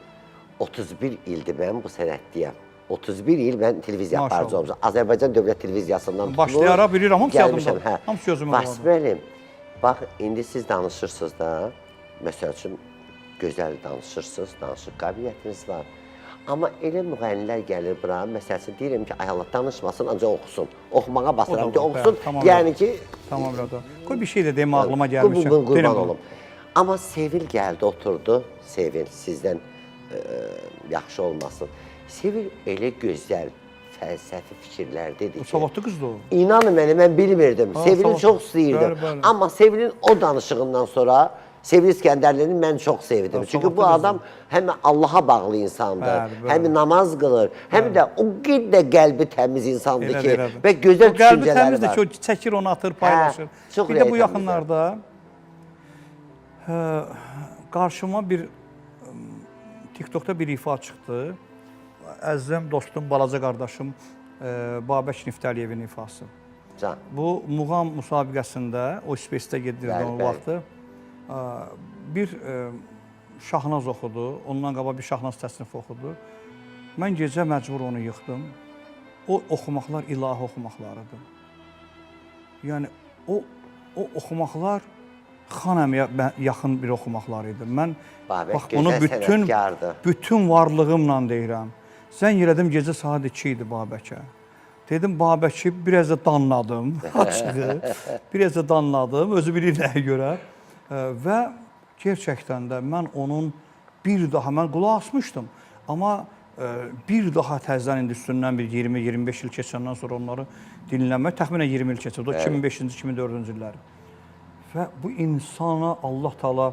S1: 31 ildir mən bu sənətdəyəm. 31 il mən televiziya
S2: Maşallah.
S1: aparıcı olmuşam. Azərbaycan Dövlət Televiziyasından tutmuş.
S2: Başlayaraq bilirəm, hamısı
S1: gəlmişəm,
S2: yadımdadır.
S1: Hə.
S2: Hamısı gözümün
S1: Vasif
S2: qabağında.
S1: müəllim, bax indi siz danışırsınız da, məsəl üçün gözəl danışırsınız, danışıq qabiliyyətiniz var. Amma elə müğənnilər gəlir bura, məsəl üçün deyirəm ki, ay Allah danışmasın, ancaq oxusun. Oxumağa basıram ki,
S2: var,
S1: oxusun.
S2: bəli, tamam.
S1: Yəni ki,
S2: Tamam da. Qoy bir şey də demə ağlıma gəlmişəm.
S1: Qurban, qurban
S2: Deyirəm bunu.
S1: olum. Amma Sevil gəldi, oturdu. Sevil sizdən yaxşı olmasın. Sevil elə gözəl fəlsəfi fikirlər dedi ki.
S2: Savadlı qızdır o.
S1: İnanın mənə, mən bilmirdim.
S2: Ha,
S1: Sevil'i
S2: savadlı.
S1: çox istəyirdim.
S2: Bəli, bəli.
S1: Amma Sevil'in o danışığından sonra Sevil İskəndərlini mən çox sevdim.
S2: Ha,
S1: Çünki bu
S2: savadlı
S1: adam həm Allaha bağlı insandır,
S2: Bəli, bəli.
S1: həm namaz qılır, həm də o qədər qəlbi təmiz insandır
S2: Elədir,
S1: ki
S2: elədir.
S1: və gözəl
S2: O qəlbi
S1: düşüncələri
S2: təmizdir
S1: var.
S2: ki, o çəkir, onu atır, paylaşır.
S1: Hə, çox
S2: bir də bu
S1: ürəyi
S2: yaxınlarda qarşıma bir TikTokda bir ifa çıxdı. Əzizim, dostum, balaca qardaşım Babək Niftəliyevin ifası.
S1: Can.
S2: Bu muğam müsabiqəsində o Space-də gedirdi
S1: Bəli,
S2: o
S1: bəli.
S2: vaxtı. Bir Şahnaz oxudu. Ondan qabaq bir Şahnaz təsnifi oxudu. Mən gecə məcbur onu yıxdım. O oxumaqlar ilahi oxumaqlarıdır. Yəni o oxumaqlar Xan əmiyə yaxın bir oxumaqlar idi. Mən
S1: Babək
S2: bax bunu
S1: gözəl
S2: bütün
S1: sənətkardır.
S2: bütün varlığımla deyirəm. Zəng elədim gecə saat 2 idi Babəkə. Dedim Babəki biraz da danladım açığı. Biraz da danladım, özü bilir nəyə görə. Və gerçəkdən də mən onun bir daha mən qulaq asmışdım. Amma bir daha təzədən indi üstündən bir 20-25 il keçəndən sonra onları dinləmək təxminən 20 il keçib. O 2005-ci, 2004-cü illəri. Və bu insana Allah Taala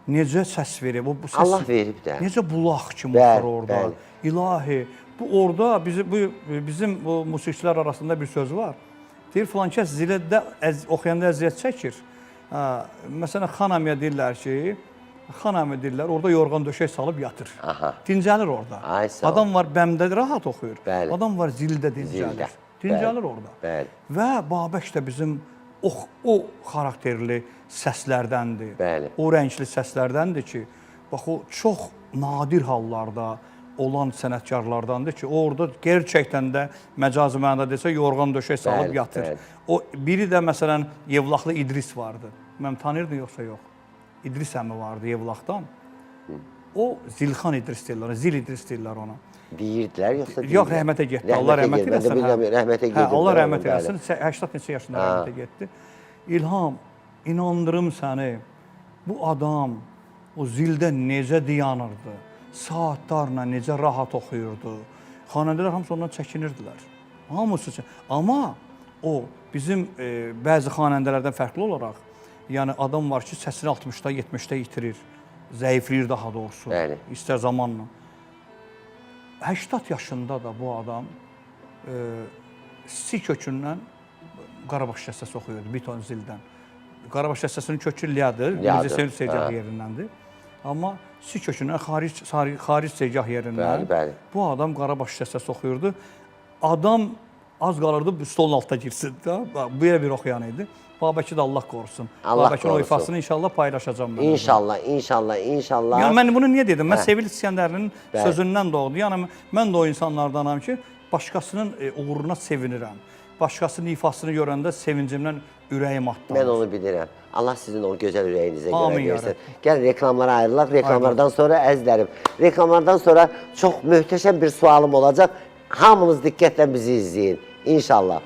S2: necə səs verib? Bu səs
S1: Allah verib də.
S2: Necə bulaq kimi
S1: Bəli,
S2: axır orada.
S1: bəli.
S2: İlahi, Bu orada bizim bu musiqiçilər arasında bir söz var. Deyir filan kəs zilədə oxuyanda əziyyət çəkir. Hə, məsələn Xanamiyə deyirlər ki, Xanami deyirlər, orada yorğan döşək salıb yatır.
S1: Aha.
S2: Dincəlir orada.
S1: Ay, sağ ol.
S2: Adam var bəmdə rahat oxuyur.
S1: Bəli.
S2: Adam var zildə dincəlir.
S1: Zildə.
S2: Dincəlir
S1: Bəli.
S2: orada.
S1: Bəli.
S2: Və Babək də bizim o xarakterli səslərdəndir.
S1: Bəli.
S2: O rəngli səslərdəndir ki, bax o çox nadir hallarda olan sənətkarlardandır ki, o orada gerçəkdən də məcazi mənada desə yorğan döşək salıb
S1: Bəli,
S2: yatır.
S1: bəli.
S2: O biri də məsələn Yevlaxlı İdris vardı. Mən tanıyırdın yoxsa yox? İdris əmi vardı Yevlaxdan. O Zilxan İdris deyirlər, Zil İdris deyirlər ona.
S1: Deyirdilər yoxsa
S2: Yox,
S1: deyirlər?
S2: rəhmətə getdi. Allah rəhmət
S1: getdi. Mən də
S2: eləsin.
S1: bilirəm, rəhmətə
S2: Hə,
S1: gedib.
S2: Allah rəhmət
S1: bəli.
S2: eləsin. 80 neçə yaşında rəhmətə getdi. İlham, inandırım səni. Bu adam o zildə necə dayanırdı? Saatlarla necə rahat oxuyurdu. Xanəndələr hamısı ondan çəkinirdilər. Hamısı. Amma o bizim bəzi xanəndələrdən fərqli olaraq, yəni adam var ki, səsini 60-da, 70-də itirir. Zəifləyir daha doğrusu.
S1: Bəli.
S2: İstər zamanla. 80 yaşında da bu adam si kökündən Qarabağ dəstəsi oxuyurdu, biton zildən. Qarabağ dəstəsinin kökü Liyadır,
S1: Liyadır,
S2: Mirzə Sevil Segah
S1: hə.
S2: yerindəndir. Amma si kökündən xaric segah yerindən
S1: Bəli, bəli.
S2: bu adam Qarabağ dəstəsi oxuyurdu. Adam az qalırdı bu stolun altına girsin də. Bu elə bir oxuyan idi. Babəki də Allah qorusun.
S1: Allah
S2: Babəkin o
S1: qorusun.
S2: ifasını inşallah paylaşacağım mən.
S1: İnşallah, inşallah, inşallah.
S2: Yəni mən bunu niyə dedim? Mən Sevil İsgəndərlinin
S1: Bəli.
S2: sözündən doğdu. Yəni mən də o insanlardanam ki, başqasının uğuruna sevinirəm. Başqasının ifasını görəndə sevincimdən ürəyim atlanır.
S1: Mən onu bilirəm. Allah sizin o gözəl ürəyinizə görə
S2: Amin, ya
S1: versin. Gəlin reklamlara ayrılaq. Reklamlardan sonra əzizlərim. Reklamlardan sonra çox möhtəşəm bir sualım olacaq. Hamınız diqqətlə bizi izləyin. İnşallah.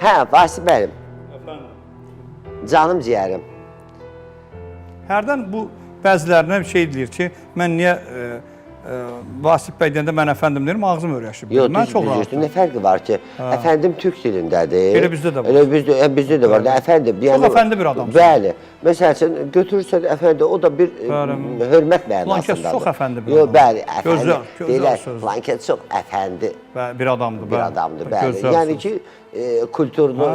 S1: Hə, Vasif müəllim,
S2: Əfəndim.
S1: canım ciyərim.
S2: Hərdən bu bəzilərinə bir şey deyir ki, mən niyə Vasif bəy deyəndə mən əfəndim deyirəm, ağzım öyrəşib.
S1: Yox,
S2: Mən
S1: düz,
S2: çox
S1: düz,
S2: rahatam.
S1: Nə fərqi var ki? Əfəndim türk dilindədir.
S2: Elə bizdə də var.
S1: Elə bizdə də var. Da, əfəndim.
S2: Çox əfəndi bir adamsın.
S1: Bəli. Məsəl üçün götürürsən əfəndi, o da bir hörmət mənasındadır.
S2: Filankəs çox əfəndi bir
S1: Yox,
S2: adamdır.
S1: bəli, əfəndi.
S2: Gözəl, gözəl
S1: Deyirlər,
S2: sözdür.
S1: filankəs çox əfəndi
S2: Bəli, bir adamdır.
S1: bir
S2: bəli.
S1: adamdır, bəli.
S2: Gözəl
S1: Yəni
S2: söz.
S1: ki, kulturlu,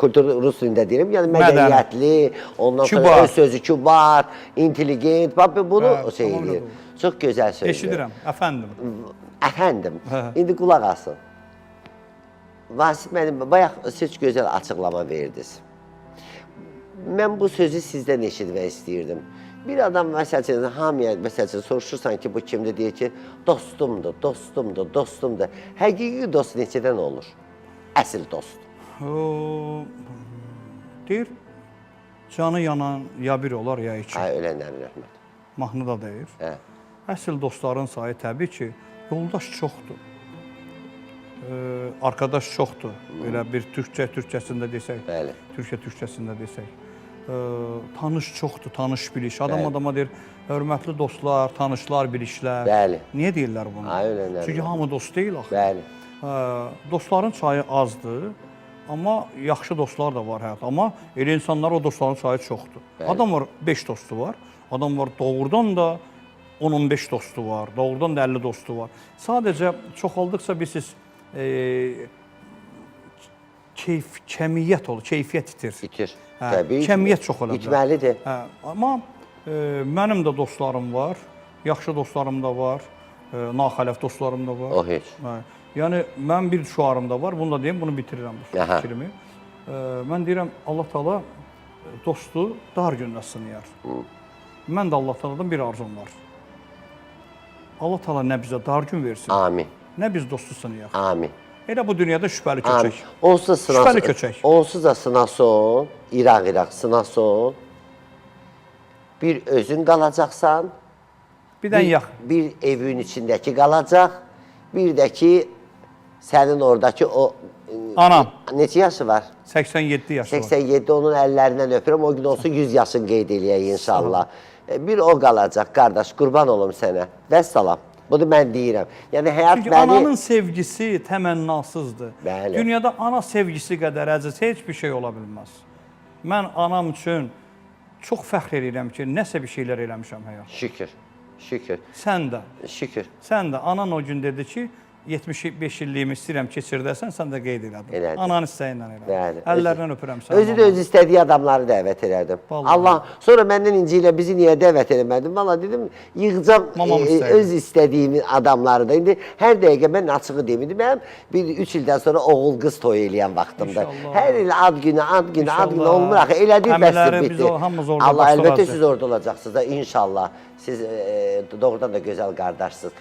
S1: kultur rus dilində deyirəm, yəni mədəniyyətli, ondan sonra
S2: Kübar.
S1: öz sözü kübar, intelligent, bax bunu
S2: Hə,
S1: şey
S2: tamamilə
S1: eləyir.
S2: doğru.
S1: Çox gözəl sözdür.
S2: Eşidirəm, əfəndim.
S1: Əfəndim,
S2: Hə.
S1: indi qulaq asın. Vasif müəllim, bayaq siz gözəl açıqlama verdiniz. Mən bu sözü sizdən eşitmək istəyirdim. Bir adam məsəl üçün hamıya məsəl üçün soruşursan ki, bu kimdir, deyir ki, dostumdur, dostumdur, dostumdur. Həqiqi dost neçədən olur? Əsl dost.
S2: O, deyir, canı yanan ya bir olar, ya iki.
S1: Ay, ölənlərin rəhmət.
S2: Mahnı da deyir.
S1: Hə.
S2: Əsl dostların sayı təbii ki, yoldaş çoxdur. Arkadaş çoxdur. Elə bir türkçəsində desək.
S1: Bəli.
S2: Türkçə türkçəsində desək. Tanış çoxdur, tanış biliş. Adam
S1: Bəli.
S2: adama deyir, hörmətli dostlar, tanışlar, bilişlər.
S1: Bəli.
S2: Niyə deyirlər bunu?
S1: Ay, ölənlər
S2: Çünki hamı dost deyil axı.
S1: Bəli.
S2: Dostların sayı azdır, amma yaxşı dostlar da var həyatda. Amma elə insanlar o dostların sayı çoxdur.
S1: Bəli.
S2: Adam var 5 dostu var, adam var doğrudan da 10-15 dostu var, doğrudan da 50 dostu var. Sadəcə çoxaldıqca bilirsiniz, kəmiyyət olur, keyfiyyət itir.
S1: İtir.
S2: Hə,
S1: Təbii ki.
S2: kəmiyyət çox ola bilər.
S1: İtməlidir.
S2: Hə, amma mənim də dostlarım var, yaxşı dostlarım da var, naxələf dostlarım da var.
S1: O heç.
S2: Hə, yəni mənim bir şüarım da var, bunu da deyim, bunu bitirirəm bu
S1: Aha.
S2: fikrimi. Mən deyirəm Allah Taala dostu dar gündə sınayar. Mən də Allah Taala'dan bir arzum var. Allah Taala nə bizə dar gün versin,
S1: Amin.
S2: nə biz dostu sınayaq.
S1: Amin.
S2: Elə bu dünyada şübhəli
S1: Amin.
S2: köçək.
S1: Onsuz da sınasın.
S2: Şübhəli köçək.
S1: Onsuz da sınasın, İraq-İraq sınasın. Bir özün qalacaqsan,
S2: Bir dən yax.
S1: bir evin içindəki qalacaq, bir də ki sənin oradakı o
S2: Anam
S1: neçə yaşı var?
S2: 87 yaşı var.
S1: 87 onun əllərindən öpürəm. O gün olsun 100 yaşın qeyd eləyək inşallah. Bir o qalacaq qardaş, qurban olum sənə. Vəssalam. Bunu mən deyirəm. Yəni həyat
S2: Çünki
S1: məni
S2: ananın sevgisi təmənnasızdır.
S1: Bəli.
S2: Dünyada ana sevgisi qədər əziz heç bir şey ola bilməz. Mən anam üçün çox fəxr edirəm ki, nəsə bir şeylər eləmişəm həyatda.
S1: Şükür. Şükür.
S2: Sən də,
S1: Şükür.
S2: sən də anan o gün dedi ki, 75 illiyimi istəyirəm keçirdəsən, sən də qeyd elədin.
S1: Elədim.
S2: Ananın istəyi ilə elədin.
S1: Bəli.
S2: Əllərindən öpürəm səni.
S1: Özü də öz istədiyi adamları dəvət elədim.
S2: Vallahi.
S1: Allah, sonra məndən inciylə bizi niyə dəvət eləmədin? Valla dedim, yığacam
S2: Mamam istəyirdi.
S1: öz istədiyim adamları da. İndi hər dəqiqə mən açığı deyim. İndi mənim bir 3 ildən sonra oğul qız toyu eləyən vaxtımdır.
S2: İnşallah.
S1: Hər il ad günü, ad günü, ad günü
S2: İnşallah.
S1: olmur axı. Elədik bəsdir,
S2: Əmiləri
S1: bitdi.
S2: biz hamımız orada
S1: Allah
S2: başda
S1: əlbəttə
S2: olacaq.
S1: siz orada olacaqsınız da inşallah. Siz doğrudan da gözəl qardaşsınız.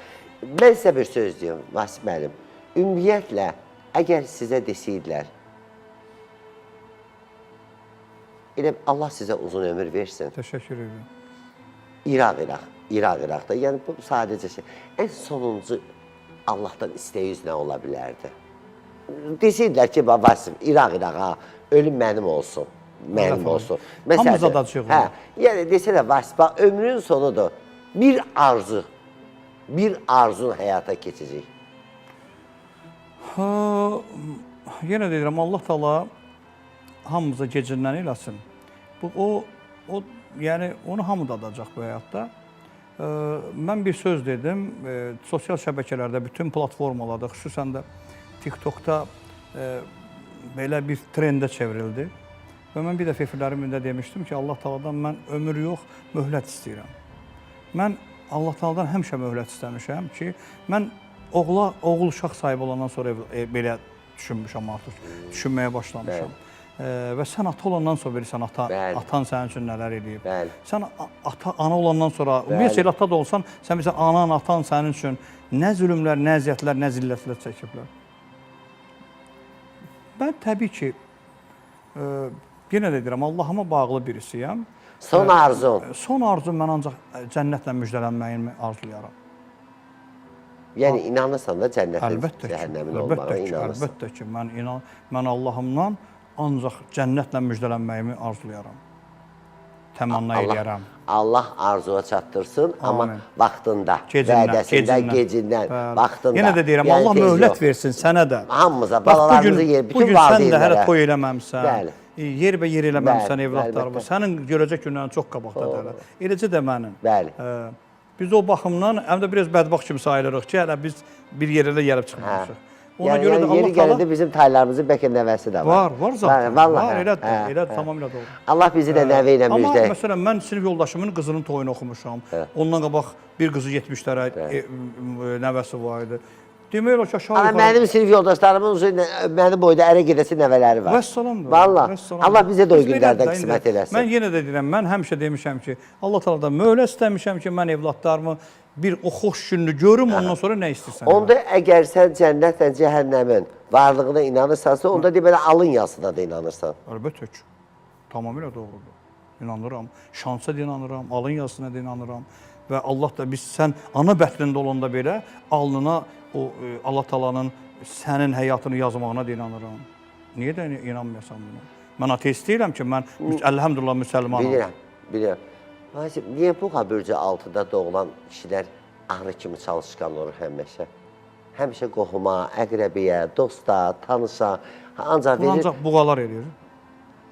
S1: Mən sizə bir söz deyim, Vasif müəllim. Ümumiyyətlə, əgər sizə desəydilər, elə Allah sizə uzun ömür versin.
S2: Təşəkkür edirəm.
S1: İraq, İraq, İraq, İraqda. Yəni bu sadəcə şey. Ən sonuncu Allahdan istəyiniz nə ola bilərdi? Desəydilər ki, Vasif, İraq, İraq, ha, ölüm mənim olsun. Mənim
S2: Allah
S1: olsun.
S2: Hamımıza da açıq
S1: hə, yəni desələr Vasif, bax, ömrün sonudur. Bir arzu, bir arzun həyata keçəcək.
S2: Ha, yenə deyirəm, Allah Taala hamımıza gecindən eləsin. Bu o yəni onu hamı dadacaq bu həyatda. Mən bir söz dedim, sosial şəbəkələrdə, bütün platformalarda, xüsusən də TikTokda belə bir trendə çevrildi. Və mən bir dəfə efirlərimdə demişdim ki, Allah Taaladan mən ömür yox, möhlət istəyirəm. Mən Allah Taala'dan həmişə möhlət istəmişəm ki, mən oğul uşaq sahibi olandan sonra belə düşünmüşəm artıq, düşünməyə başlamışam. Və sən ata olandan sonra bilirsən ata,
S1: Bəli.
S2: atan sənin üçün nələr eləyib.
S1: Bəli.
S2: Sən ata, ana olandan sonra, ümumiyyətlə elə ata da olsan, sən bilirsən anan, atan sənin üçün nə zülmlər, nə əziyyətlər, nə zillətlər çəkiblər. Mən təbii ki, yenə də deyirəm, Allahıma bağlı birisiyəm.
S1: Son arzun.
S2: Son arzum mən ancaq cənnətlə müjdələnməyimi arzulayıram.
S1: Yəni inanırsan da cənnətin,
S2: Əlbəttə ki,
S1: cəhənnəmin
S2: əlbəttə
S1: olmağına
S2: ki,
S1: inanırsan.
S2: əlbəttə ki, mən Allahımdan ancaq cənnətlə müjdələnməyimi arzulayıram. Təmanna eləyərəm.
S1: Allah arzuya çatdırsın, amma
S2: Amin.
S1: vaxtında,
S2: Gecindən,
S1: vədəsində,
S2: gecindən.
S1: gecindən,
S2: Bəli.
S1: vaxtında.
S2: Yenə də deyirəm,
S1: Yəni
S2: Allah
S1: tez
S2: möhlət
S1: yox.
S2: versin sənə də.
S1: Hamımıza,
S2: Bax,
S1: balalarımızı yer, bütün
S2: bu gün sən də hələ
S1: valideynlərə.
S2: toy eləməmsən.
S1: Bəli.
S2: Yer və yer eləməmsən
S1: Bəli,
S2: evladlarımı.
S1: əlbəttə.
S2: Sənin görəcək günlərin çox qabaqdadır hələ. Eləcə də mənim.
S1: Bəli.
S2: Biz o baxımdan həm də biraz bədbəxt kimi sayılırıq ki, hələ biz bir yerə də gəlib çıxmamışıq. Ona
S1: Yəni,
S2: görə də
S1: yəni yeri
S2: Allah Taala
S1: gələndə bizim taylarımızın bəlkə nəvəsi də var.
S2: var, var zaten.
S1: Vallahi,
S2: var,
S1: hə,
S2: elədir,
S1: hə,
S2: elədir,
S1: hə.
S2: tamamilə doğru.
S1: Allah bizi də nəvə ilə
S2: Amma
S1: müjdə.
S2: məsələn mən sinif yoldaşımın qızının toyunu oxumuşam. Ondan qabaq bir qızı 70-lərə nəvəsi var idi. Demək olar ki, aşağı
S1: Amma
S2: yuxarı.
S1: mənim sinif yoldaşlarımın mənim boyda ərə gedəsi nəvələri var.
S2: Vəssalam.
S1: Vallahi.
S2: Vəssalam.
S1: Allah bizə də o
S2: Biz belədir
S1: günlərdən
S2: də indi.
S1: qismət eləsin.
S2: Mən yenə də deyirəm, mən həmişə demişəm ki, Allah Taala'dan möhlət istəmişəm ki, mən evladlarımı bir o xoş gününü görüm, ondan sonra nə istəyirsən. elə.
S1: Onda əgər sən cənnətlə cəhənnəmin varlığına inanırsansa, onda deməli alın yazısına da inanırsan.
S2: Əlbəttə ki. Tamamilə doğrudur. İnanıram. Şansa da inanıram, alın yazısına da inanıram. Və Allah da biz sən ana bətnində olanda belə alnına o Allah Taala'nın sənin həyatını yazmağına da inanıram. Niyə də inanmayasan buna? Mən ateist deyiləm ki, mən əlhəmdülillah müsəlmanam.
S1: Bilirəm, bilirəm. Vasif, niyə buğa bürcü altında doğulan kişilər arı kimi çalışqan olur həmişə? Həmişə qohuma, əqrəbiyə, dosta, tanışa ancaq
S2: Bunu
S1: verir.
S2: ancaq buğalar eləyir.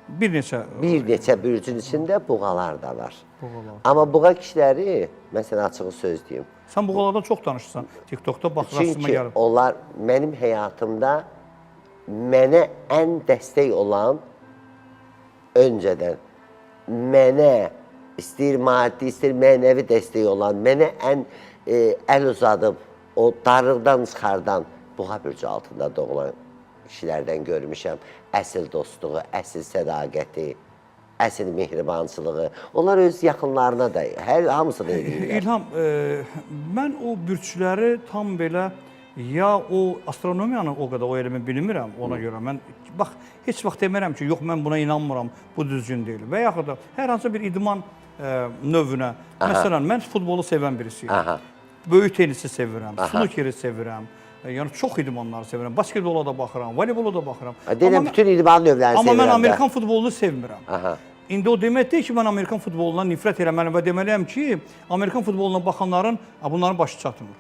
S2: Bir neçə
S1: Bir neçə bürcün içində buğalar da var.
S2: Buğalar.
S1: Amma buğa kişiləri, mən sənə açığı söz deyim.
S2: Sən buğalardan çox danışırsan. TikTokda bax rastıma
S1: Çünki
S2: gəlib.
S1: onlar mənim həyatımda mənə ən dəstək olan öncədən mənə istəyir maddi, istəyir mənəvi dəstək olan, mənə ən əl uzadıb o darlıqdan çıxardan buğa bürcü altında doğulan kişilərdən görmüşəm. Əsl dostluğu, əsl sədaqəti, əsl mehribançılığı. Onlar öz yaxınlarına da, hər hamısını eləyirlər.
S2: İlham, mən o bürcləri tam belə ya o astronomiyanı o qədər o elmi bilmirəm ona görə mən bax heç vaxt demirəm ki, yox mən buna inanmıram, bu düzgün deyil. Və yaxud da hər hansı bir idman növünə. Məsələn, mən futbolu sevən birisiyəm.
S1: Aha.
S2: Böyük tenisi sevirəm, snukeri sevirəm. Yəni çox idmanları sevirəm. Basketbola da baxıram, voleybola da baxıram.
S1: Deyirəm, bütün idman növlərini
S2: Amma
S1: sevirəm
S2: mən
S1: də.
S2: Amerikan futbolunu sevmirəm.
S1: Aha.
S2: İndi o demək deyil ki, mən Amerikan futbolundan nifrət eləməliyəm və deməliyəm ki, Amerikan futboluna baxanların, bunların başı çatmır.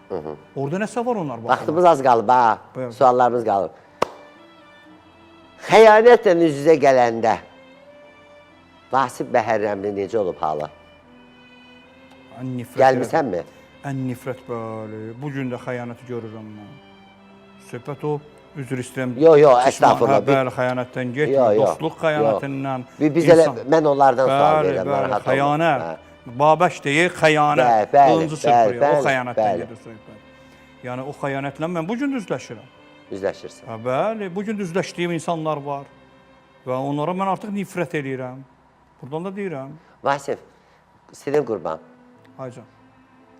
S2: Orada nəsə var onlar baxırlar.
S1: Vaxtımız az qalıb ha.
S2: Buyur.
S1: Suallarımız qalıb. Xəyanətlə üz-üzə gələndə Vasif Bəhərrəmli necə olub halı?
S2: Ən nifrət.
S1: Gəlmisənmi?
S2: Ən nifrət, bəli. Bu gün də xəyanəti görürəm mən. Söhbət o, üzr istəyirəm.
S1: Yo, yo, əstəğfurullah.
S2: Hə, bəli, xəyanətdən getmir.
S1: Yo, yo,
S2: Dostluq xəyanətindən.
S1: Biz elə, mən onlardan sual verirəm, narahat olma.
S2: Xəyanət.
S1: Hə.
S2: Babək deyir, xəyanət.
S1: Bəli, bəli,
S2: Qılıncı çırpır. O xəyanətdən
S1: bəli.
S2: gedir söhbət. Yəni o xəyanətlə mən bu gün düzləşirəm.
S1: Üzləşirsən.
S2: Hə, bəli, bu gün düzləşdiyim insanlar var. Və onlara mən artıq nifrət eləyirəm. Buradan da deyirəm.
S1: Vasif, senin qurban.
S2: Aycan.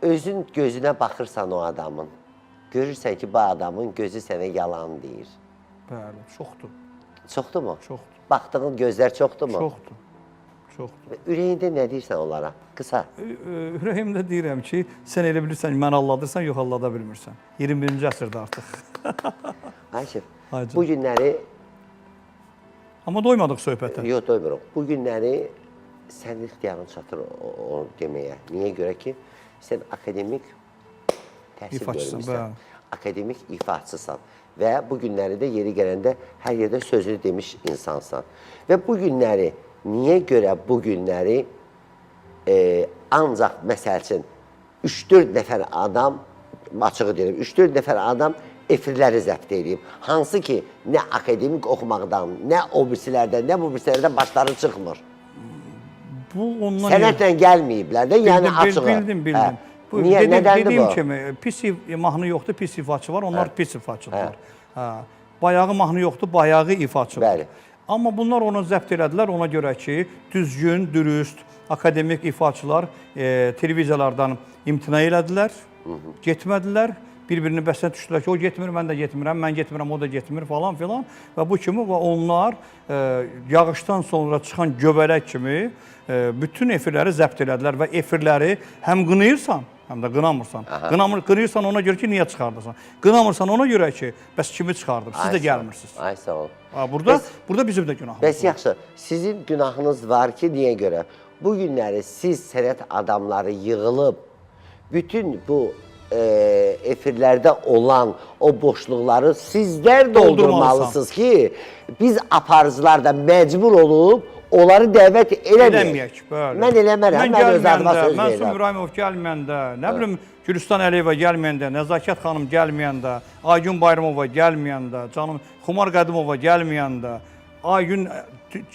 S1: Özün gözünə baxırsan o adamın. Görürsən ki, bu adamın gözü sənə yalan deyir.
S2: Bəli, çoxdur.
S1: Çoxdur mu?
S2: Çoxdur.
S1: Baxdığın gözlər çoxdur mu?
S2: Çoxdur. Çoxdur.
S1: Ürəyində nə deyirsən onlara? Qısa.
S2: Ürəyimdə deyirəm ki, sən elə bilirsən ki, məni aldadırsan, yox aldada bilmirsən. 21-ci əsrdə artıq.
S1: Vasif,
S2: Aycan.
S1: bu günləri
S2: Amma doymadıq söhbətə.
S1: Yox, doymuruq. Bu günləri sənin ixtiyarın çatır o deməyə. Niyə görə ki, sən akademik təhsil
S2: İfaçısan,
S1: görmüsən.
S2: bəli.
S1: Akademik ifaçısan və bu günləri də yeri gələndə hər yerdə sözünü demiş insansan. Və bu günləri niyə görə bu günləri ancaq məsəl üçün 3-4 nəfər adam, açığı deyirəm, 3-4 nəfər adam efirləri zəbt eləyib. Hansı ki, nə akademik oxumaqdan, nə o birisilərdən, nə bu birisilərdən başları çıxmır.
S2: Bu ondan
S1: Sənətlə gəlməyiblər də, yəni açığı.
S2: Bildim, bildim.
S1: Hə.
S2: Bu,
S1: Niyə, nədəndir
S2: dediyim
S1: bu?
S2: kimi, pis mahnı yoxdur, pis ifaçı var, onlar pis ifaçıdırlar. Hə. Bayağı mahnı yoxdur, bayağı ifaçı var.
S1: Bəli.
S2: Amma bunlar onu zəbt elədilər ona görə ki, düzgün, dürüst, akademik ifaçılar televiziyalardan imtina elədilər, getmədilər. Bir-birini bəsinə düşdülər ki, o getmir, mən də getmirəm, mən getmirəm, o da getmir falan filan. Və bu kimi və onlar yağışdan sonra çıxan göbələk kimi bütün efirləri zəbt elədilər və efirləri həm qınayırsan, həm də qınamırsan. Qınayırsan ona görə ki, niyə çıxardırsan? Qınamırsan ona görə ki, bəs kimi çıxardım, siz də gəlmirsiniz.
S1: Ay sağ ol.
S2: Burada bizim də günahımız
S1: Bəs
S2: var.
S1: yaxşı, sizin günahınız var ki, niyə görə? Bu günləri siz sənət adamları yığılıb bütün bu efirlərdə olan o boşluqları sizlər doldurmalısınız ki, biz aparıcılar da məcbur olub onları dəvət eləməyək.
S2: Eləməyək, bəli.
S1: Mən eləmərəm, mən öz adıma söz
S2: Mənsum
S1: verirəm.
S2: İbrahimov gəlməyəndə, nə bilim Gülüstan Əliyeva gəlməyəndə, Nəzakət xanım gəlməyəndə, Aygün Bayramova gəlməyəndə, canım Xumar Qədimova gəlməyəndə, Aygün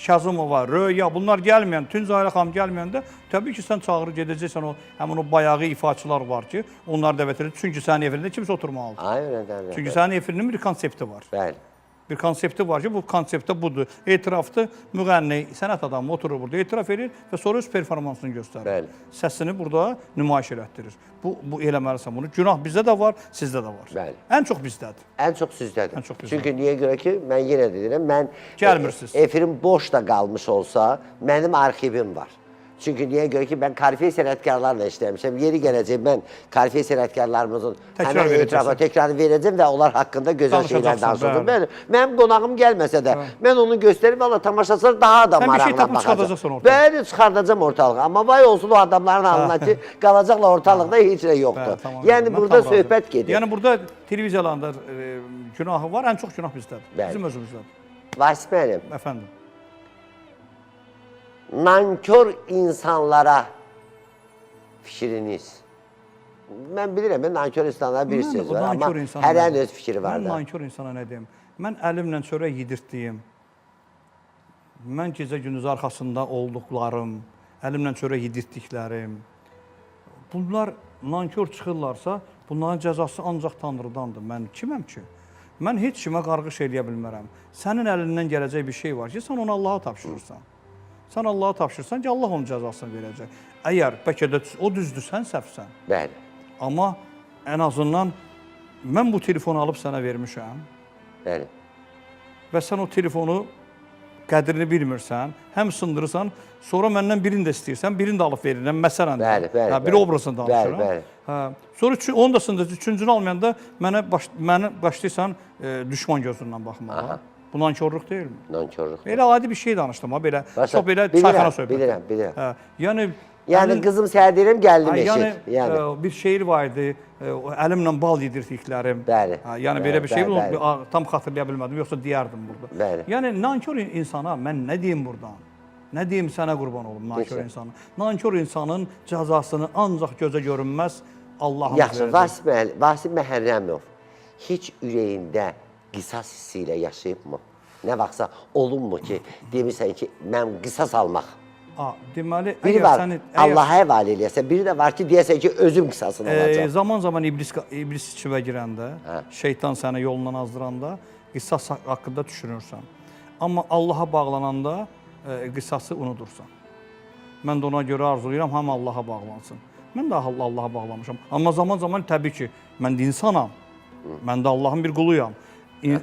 S2: Kazımova, Röya, bunlar gəlməyən, Tünzahilə xanım gəlməyəndə təbii ki, sən çağırıb gedəcəksən o həmin o bayağı ifaçılar var ki, onları dəvət edir. Çünki sənin efirində kimsə oturmalıdır.
S1: Ay, öyrədən.
S2: Çünki sənin efirinin bir konsepti var.
S1: Bəli.
S2: Bir konsepti var ki, bu konseptdə budur. Etirafdır, müğənni, sənət adamı oturur burada, etiraf edir və sonra öz performansını göstərir.
S1: Bəli.
S2: Səsini burada nümayiş elətdirir. Bu eləməlisən bunu. Günah bizdə də var, sizdə də var.
S1: Bəli.
S2: Ən çox bizdədir.
S1: Ən çox sizdədir.
S2: Ən çox bizdədir.
S1: Çünki niyə görə ki, mən yenə də deyirəm, mən
S2: Gəlmirsiniz.
S1: Efirim boş da qalmış olsa, mənim arxivim var. Çünki niyə görə ki, mən karfiye sənətkarlarla işləmişəm. Yeri gələcək mən karfiye sənətkarlarımızın
S2: Təkrar
S1: həmin etirafa təkrar verəcəm və onlar haqqında gözəl şeylər danışacağım.
S2: Bəli.
S1: Mənim qonağım gəlməsə də mən onu göstərib valla tamaşaçılar daha da
S2: Sən bir şey
S1: maraqla
S2: tapıb
S1: baxacaq.
S2: çıxardacaqsan ortalığa.
S1: Bəli, çıxardacağam ortalığa. Amma vay olsun o adamların halına ki, qalacaqlar ortalıqda heç nə yoxdur.
S2: Bəli, tamam.
S1: Yəni burada söhbət gedir.
S2: Yəni burada televiziyalarında günahı var, ən çox günah bizdədir.
S1: Bəli.
S2: Bizim özümüzdədir.
S1: Vasif müəllim,
S2: Əfəndim.
S1: Nankör insanlara fikriniz. Mən bilirəm, mən nankör insanlara bir söz var, amma hərənin öz fikri var
S2: Mən
S1: da.
S2: nankör insana nə deyim? Mən əlimlə çörək yedirtdiyim, mən gecə-gündüz arxasında olduqlarım, əlimlə çörək yedirtdiklərim, bunlar nankör çıxırlarsa, bunların cəzası ancaq Tanrıdandır. Mən kiməm ki? Mən heç kimə qarğış eləyə bilmərəm. Sənin əlindən gələcək bir şey var ki, sən onu Allaha tapşırırsan. Sən Allaha tapşırırsan ki, Allah onun cəzasını verəcək. Əgər bəlkə də o düzdür, sən səhvsən.
S1: Bəli.
S2: Amma ən azından mən bu telefonu alıb sənə vermişəm
S1: Bəli.
S2: və sən o telefonu qədrini bilmirsən, həm sındırırsan, sonra məndən birini də istəyirsən, birini də alıb verirəm, məsələn.
S1: Bəli, bəli,
S2: Hə, bir
S1: bəli.
S2: obrazını danışıram.
S1: Bəli, bəli.
S2: Hə, sonra onu da sındırırsan, üçüncünü almayanda mənə başlayırsan düşman gözündən baxmağa.
S1: Aha.
S2: Bu nankörlük deyilmi?
S1: Nankörlük.
S2: Elə adi bir şey danışdım ha, belə
S1: Başa-
S2: çox belə
S1: bilirəm,
S2: çayxana söhbəti.
S1: bilirəm, bilirəm.
S2: Hə, yəni
S1: Yəni qızım sənə deyirəm, gəldim
S2: Hə,
S1: eşit.
S2: yəni,
S1: Yəni
S2: bir şeir var idi, əlimlə bal yedirtdiklərim.
S1: Bəli.
S2: Hə, yəni
S1: Bəli,
S2: belə bir şey
S1: bəli, bəli.
S2: tam xatırlaya bilmədim, yoxsa deyərdim burada.
S1: Bəli.
S2: Yəni nankör insana mən nə deyim burdan? Nə deyim sənə qurban olum nankor
S1: Necə?
S2: insanı. Nankor insanın cəzasını ancaq gözə görünməz Allahımız
S1: Yaxşı,
S2: verəcək.
S1: Vasif Məhərrəmov heç ürəyində qisas hissi ilə yaşayıbmı? Nə vaxtsa olunmu ki, demirsən ki, mən qisas almaq.
S2: A, deməli,
S1: Biri
S2: əgər
S1: var,
S2: səni əgər
S1: Allaha həvalə eləyəsən, biri də var ki, deyəsən ki, özüm qisasını alacağam.
S2: Zaman-zaman iblis içivə girəndə, şeytan səni yolundan azdıranda qisas haqqında düşünürsən. Amma Allaha bağlananda qisası unudursan. Mən də ona görə arzulayıram hamı Allaha bağlansın. Mən də Allaha bağlamışam. Amma zaman-zaman təbii ki, mən də insanam. Mən də Allahın bir quluyam.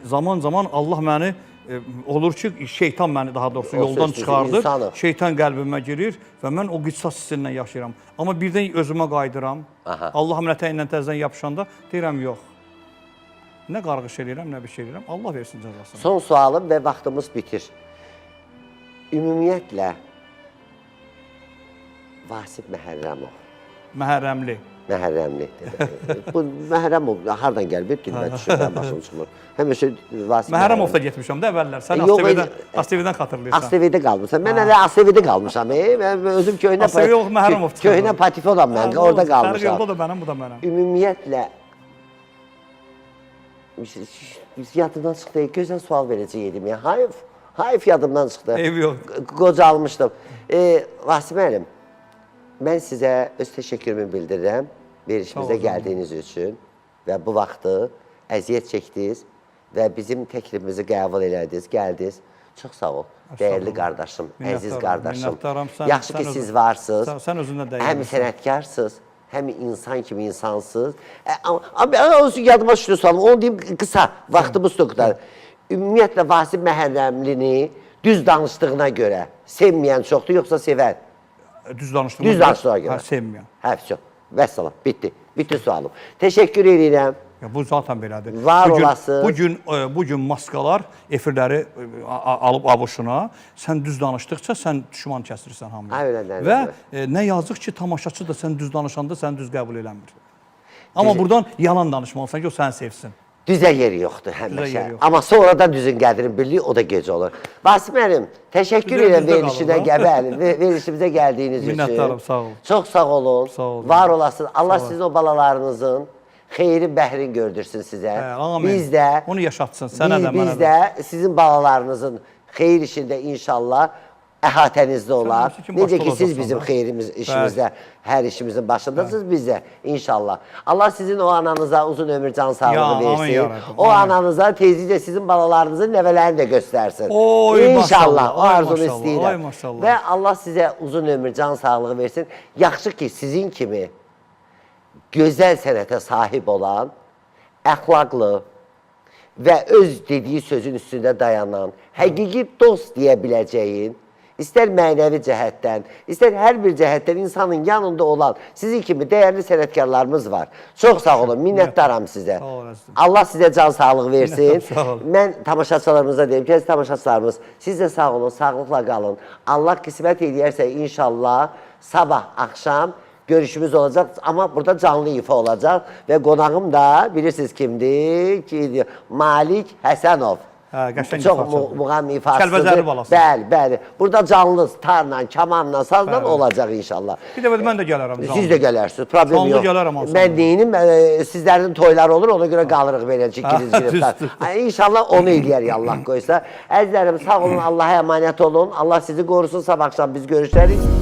S2: Zaman-zaman Allah məni olur ki, şeytan məni daha doğrusu
S1: O
S2: yoldan
S1: söz düzü,
S2: çıxardır.
S1: insanıq.
S2: Şeytan qəlbimə girir və mən o qisas hissindən yaşayıram. Amma birdən özümə qayıdıram. Allahın ətəyindən təzədən yapışanda deyirəm yox. Nə qarğış eləyirəm, nə bir şey eləyirəm. Allah versin cəzasını.
S1: Son sualım və vaxtımız bitir. Ümumiyyətlə, Vasif Məhərrəmov,
S2: Məhərrəmli.
S1: Məhərrəmli. Bu Məhərrəmov hardan gəlib dilimə düşür, mən başım çıxmır. Həmişə Vasif
S2: Məhərrəmov da getmişəm də əvvəllər. Sən
S1: Yox,
S2: ASTV-dən xatırlayırsan.
S1: ASTV-də qalmısan. Mən hələ ASTV-də qalmışam. Mən özüm köhnə
S2: ASTV yox, Məhərrəmov çıxardı.
S1: Köhnə patifonam mən, orada
S2: Fərqi
S1: qalmışam.
S2: yox, o da mənim, bu da mənim.
S1: Ümumiyyətlə yadımdan çıxdı. Gözəl sual verəcəydim ya. Hayf, hayf yadımdan çıxdı.
S2: Eybi yox.
S1: Qocalmışdım. Vasif müəllim, mən sizə öz təşəkkürümü bildirirəm verilişimizə gəldiyiniz üçün və bu vaxtı əziyyət çəkdiniz və bizim təklifimizi qəbul elədiniz, gəldiniz. Çox sağ ol. Dəyərli qardaşım, əziz qardaşım.
S2: Minnətdaram.
S1: Yaxşı ki siz varsınız.
S2: Sən özündən
S1: Həm
S2: dəyərlisən.
S1: sənətkarsınız, həm insan kimi insansınız. Amma yadıma düşdü sualım, onu deyim qısa, vaxtımız çox qısa. Ümumiyyətlə Vasif Məhərrəmlini düz danışdığına görə sevməyən çoxdur, yoxsa sevən?
S2: Düz danışdığına
S1: Düz danışdığına görə.
S2: Hə, sevməyən.
S1: Hə, çox. Vəssalam, bitdi. Bitdi sualım. Təşəkkür edirəm.
S2: Ya bu zaten belədir.
S1: Var olasın.
S2: Bugün maskalar efirləri alıb abuşuna. Sən düz danışdıqca sən düşman kəsirsən hamıya.
S1: Aynen,
S2: Və nə yazıq ki, tamaşaçı da sən düz danışanda səni düz qəbul eləmir. Amma buradan yalan danışmalısan ki, o səni sevsin.
S1: Düzə yeri yoxdur həmişə.
S2: Düzə yeri yoxdur.
S1: Amma sonradan düzün qədrini bilir, o da gec olur. Vasif müəllim, təşəkkür
S2: Düzə
S1: edirəm
S2: düzdə
S1: verilişinə
S2: qalır,
S1: bəli, verilişimizə gəldiyiniz üçün.
S2: Minnətdarım, sağ olun.
S1: Çox sağ olun.
S2: Sağ olun.
S1: Var olasın. Allah sizin o balalarınızın xeyrin, bəhrin gördürsün sizə.
S2: Hə, amin.
S1: Biz də
S2: Onu yaşatsın, sənə də, mənə
S1: biz də sizin balalarınızın xeyir işində inşallah əhatənizdə olar.
S2: hamısı kim
S1: Necə
S2: başda
S1: ki siz
S2: olacaqsan
S1: bizim
S2: da.
S1: xeyrimiz işimizdə, hər işimizin başındasınız, biz də inşallah. Allah sizin o ananıza uzun ömür, can sağlığı
S2: Ya, amin
S1: versin.
S2: ya Rəbbim,
S1: O
S2: amin.
S1: ananıza tezliklə sizin balalarınızın nəvələrini də göstərsin.
S2: Oy,
S1: İnşallah
S2: maşallah,
S1: o
S2: oy,
S1: arzunu
S2: maşallah,
S1: istəyirəm.
S2: oy, maşallah.
S1: Və Allah sizə uzun ömür, can sağlığı versin. Yaxşı ki sizin kimi gözəl sənətə sahib olan, əxlaqlı və öz dediyi sözün üstündə dayanan, həqiqi dost deyə biləcəyin, istər mənəvi cəhətdən, istər hər bir cəhətdən insanın yanında olan sizin kimi dəyərli sənətkarlarımız var. Çox sağ olun, minnətdaram sizə.
S2: Sağ ol, əzizim.
S1: Allah sizə can sağlığı versin.
S2: Sağ olun.
S1: Mən tamaşaçılarımıza deyim ki, əziz tamaşaçılarımız, siz də sağ olun, sağlıqla qalın. Allah qismət eləyərsə inşallah sabah axşam görüşümüz olacaq. Amma burada canlı ifa olacaq və qonağım da bilirsiniz kimdir? Ki, Malik Həsənov.
S2: Hə, qəşəng
S1: Çox
S2: ifaçıdır.
S1: muğam ifaçısıdır.
S2: Kəlbəcərli balası.
S1: Bəli, bəli. Burada canlı tarla, kamanla, sazla
S2: Bəli.
S1: olacaq inşallah.
S2: Bir dəfə də mən də gələrəm canlı.
S1: Siz də gələrsiniz, problem
S2: Canlı
S1: yox.
S2: gələrəm ansambla.
S1: Mən neyinim, sizlərin toyları olur, ona görə qalırıq beləcə ikiniz girib.
S2: Düzdür.
S1: İnşallah onu eləyərik Allah qoysa. Əzizlərim, sağ olun, Allah'a əmanət olun. Allah sizi qorusun. Sabah axşam biz görüşərik.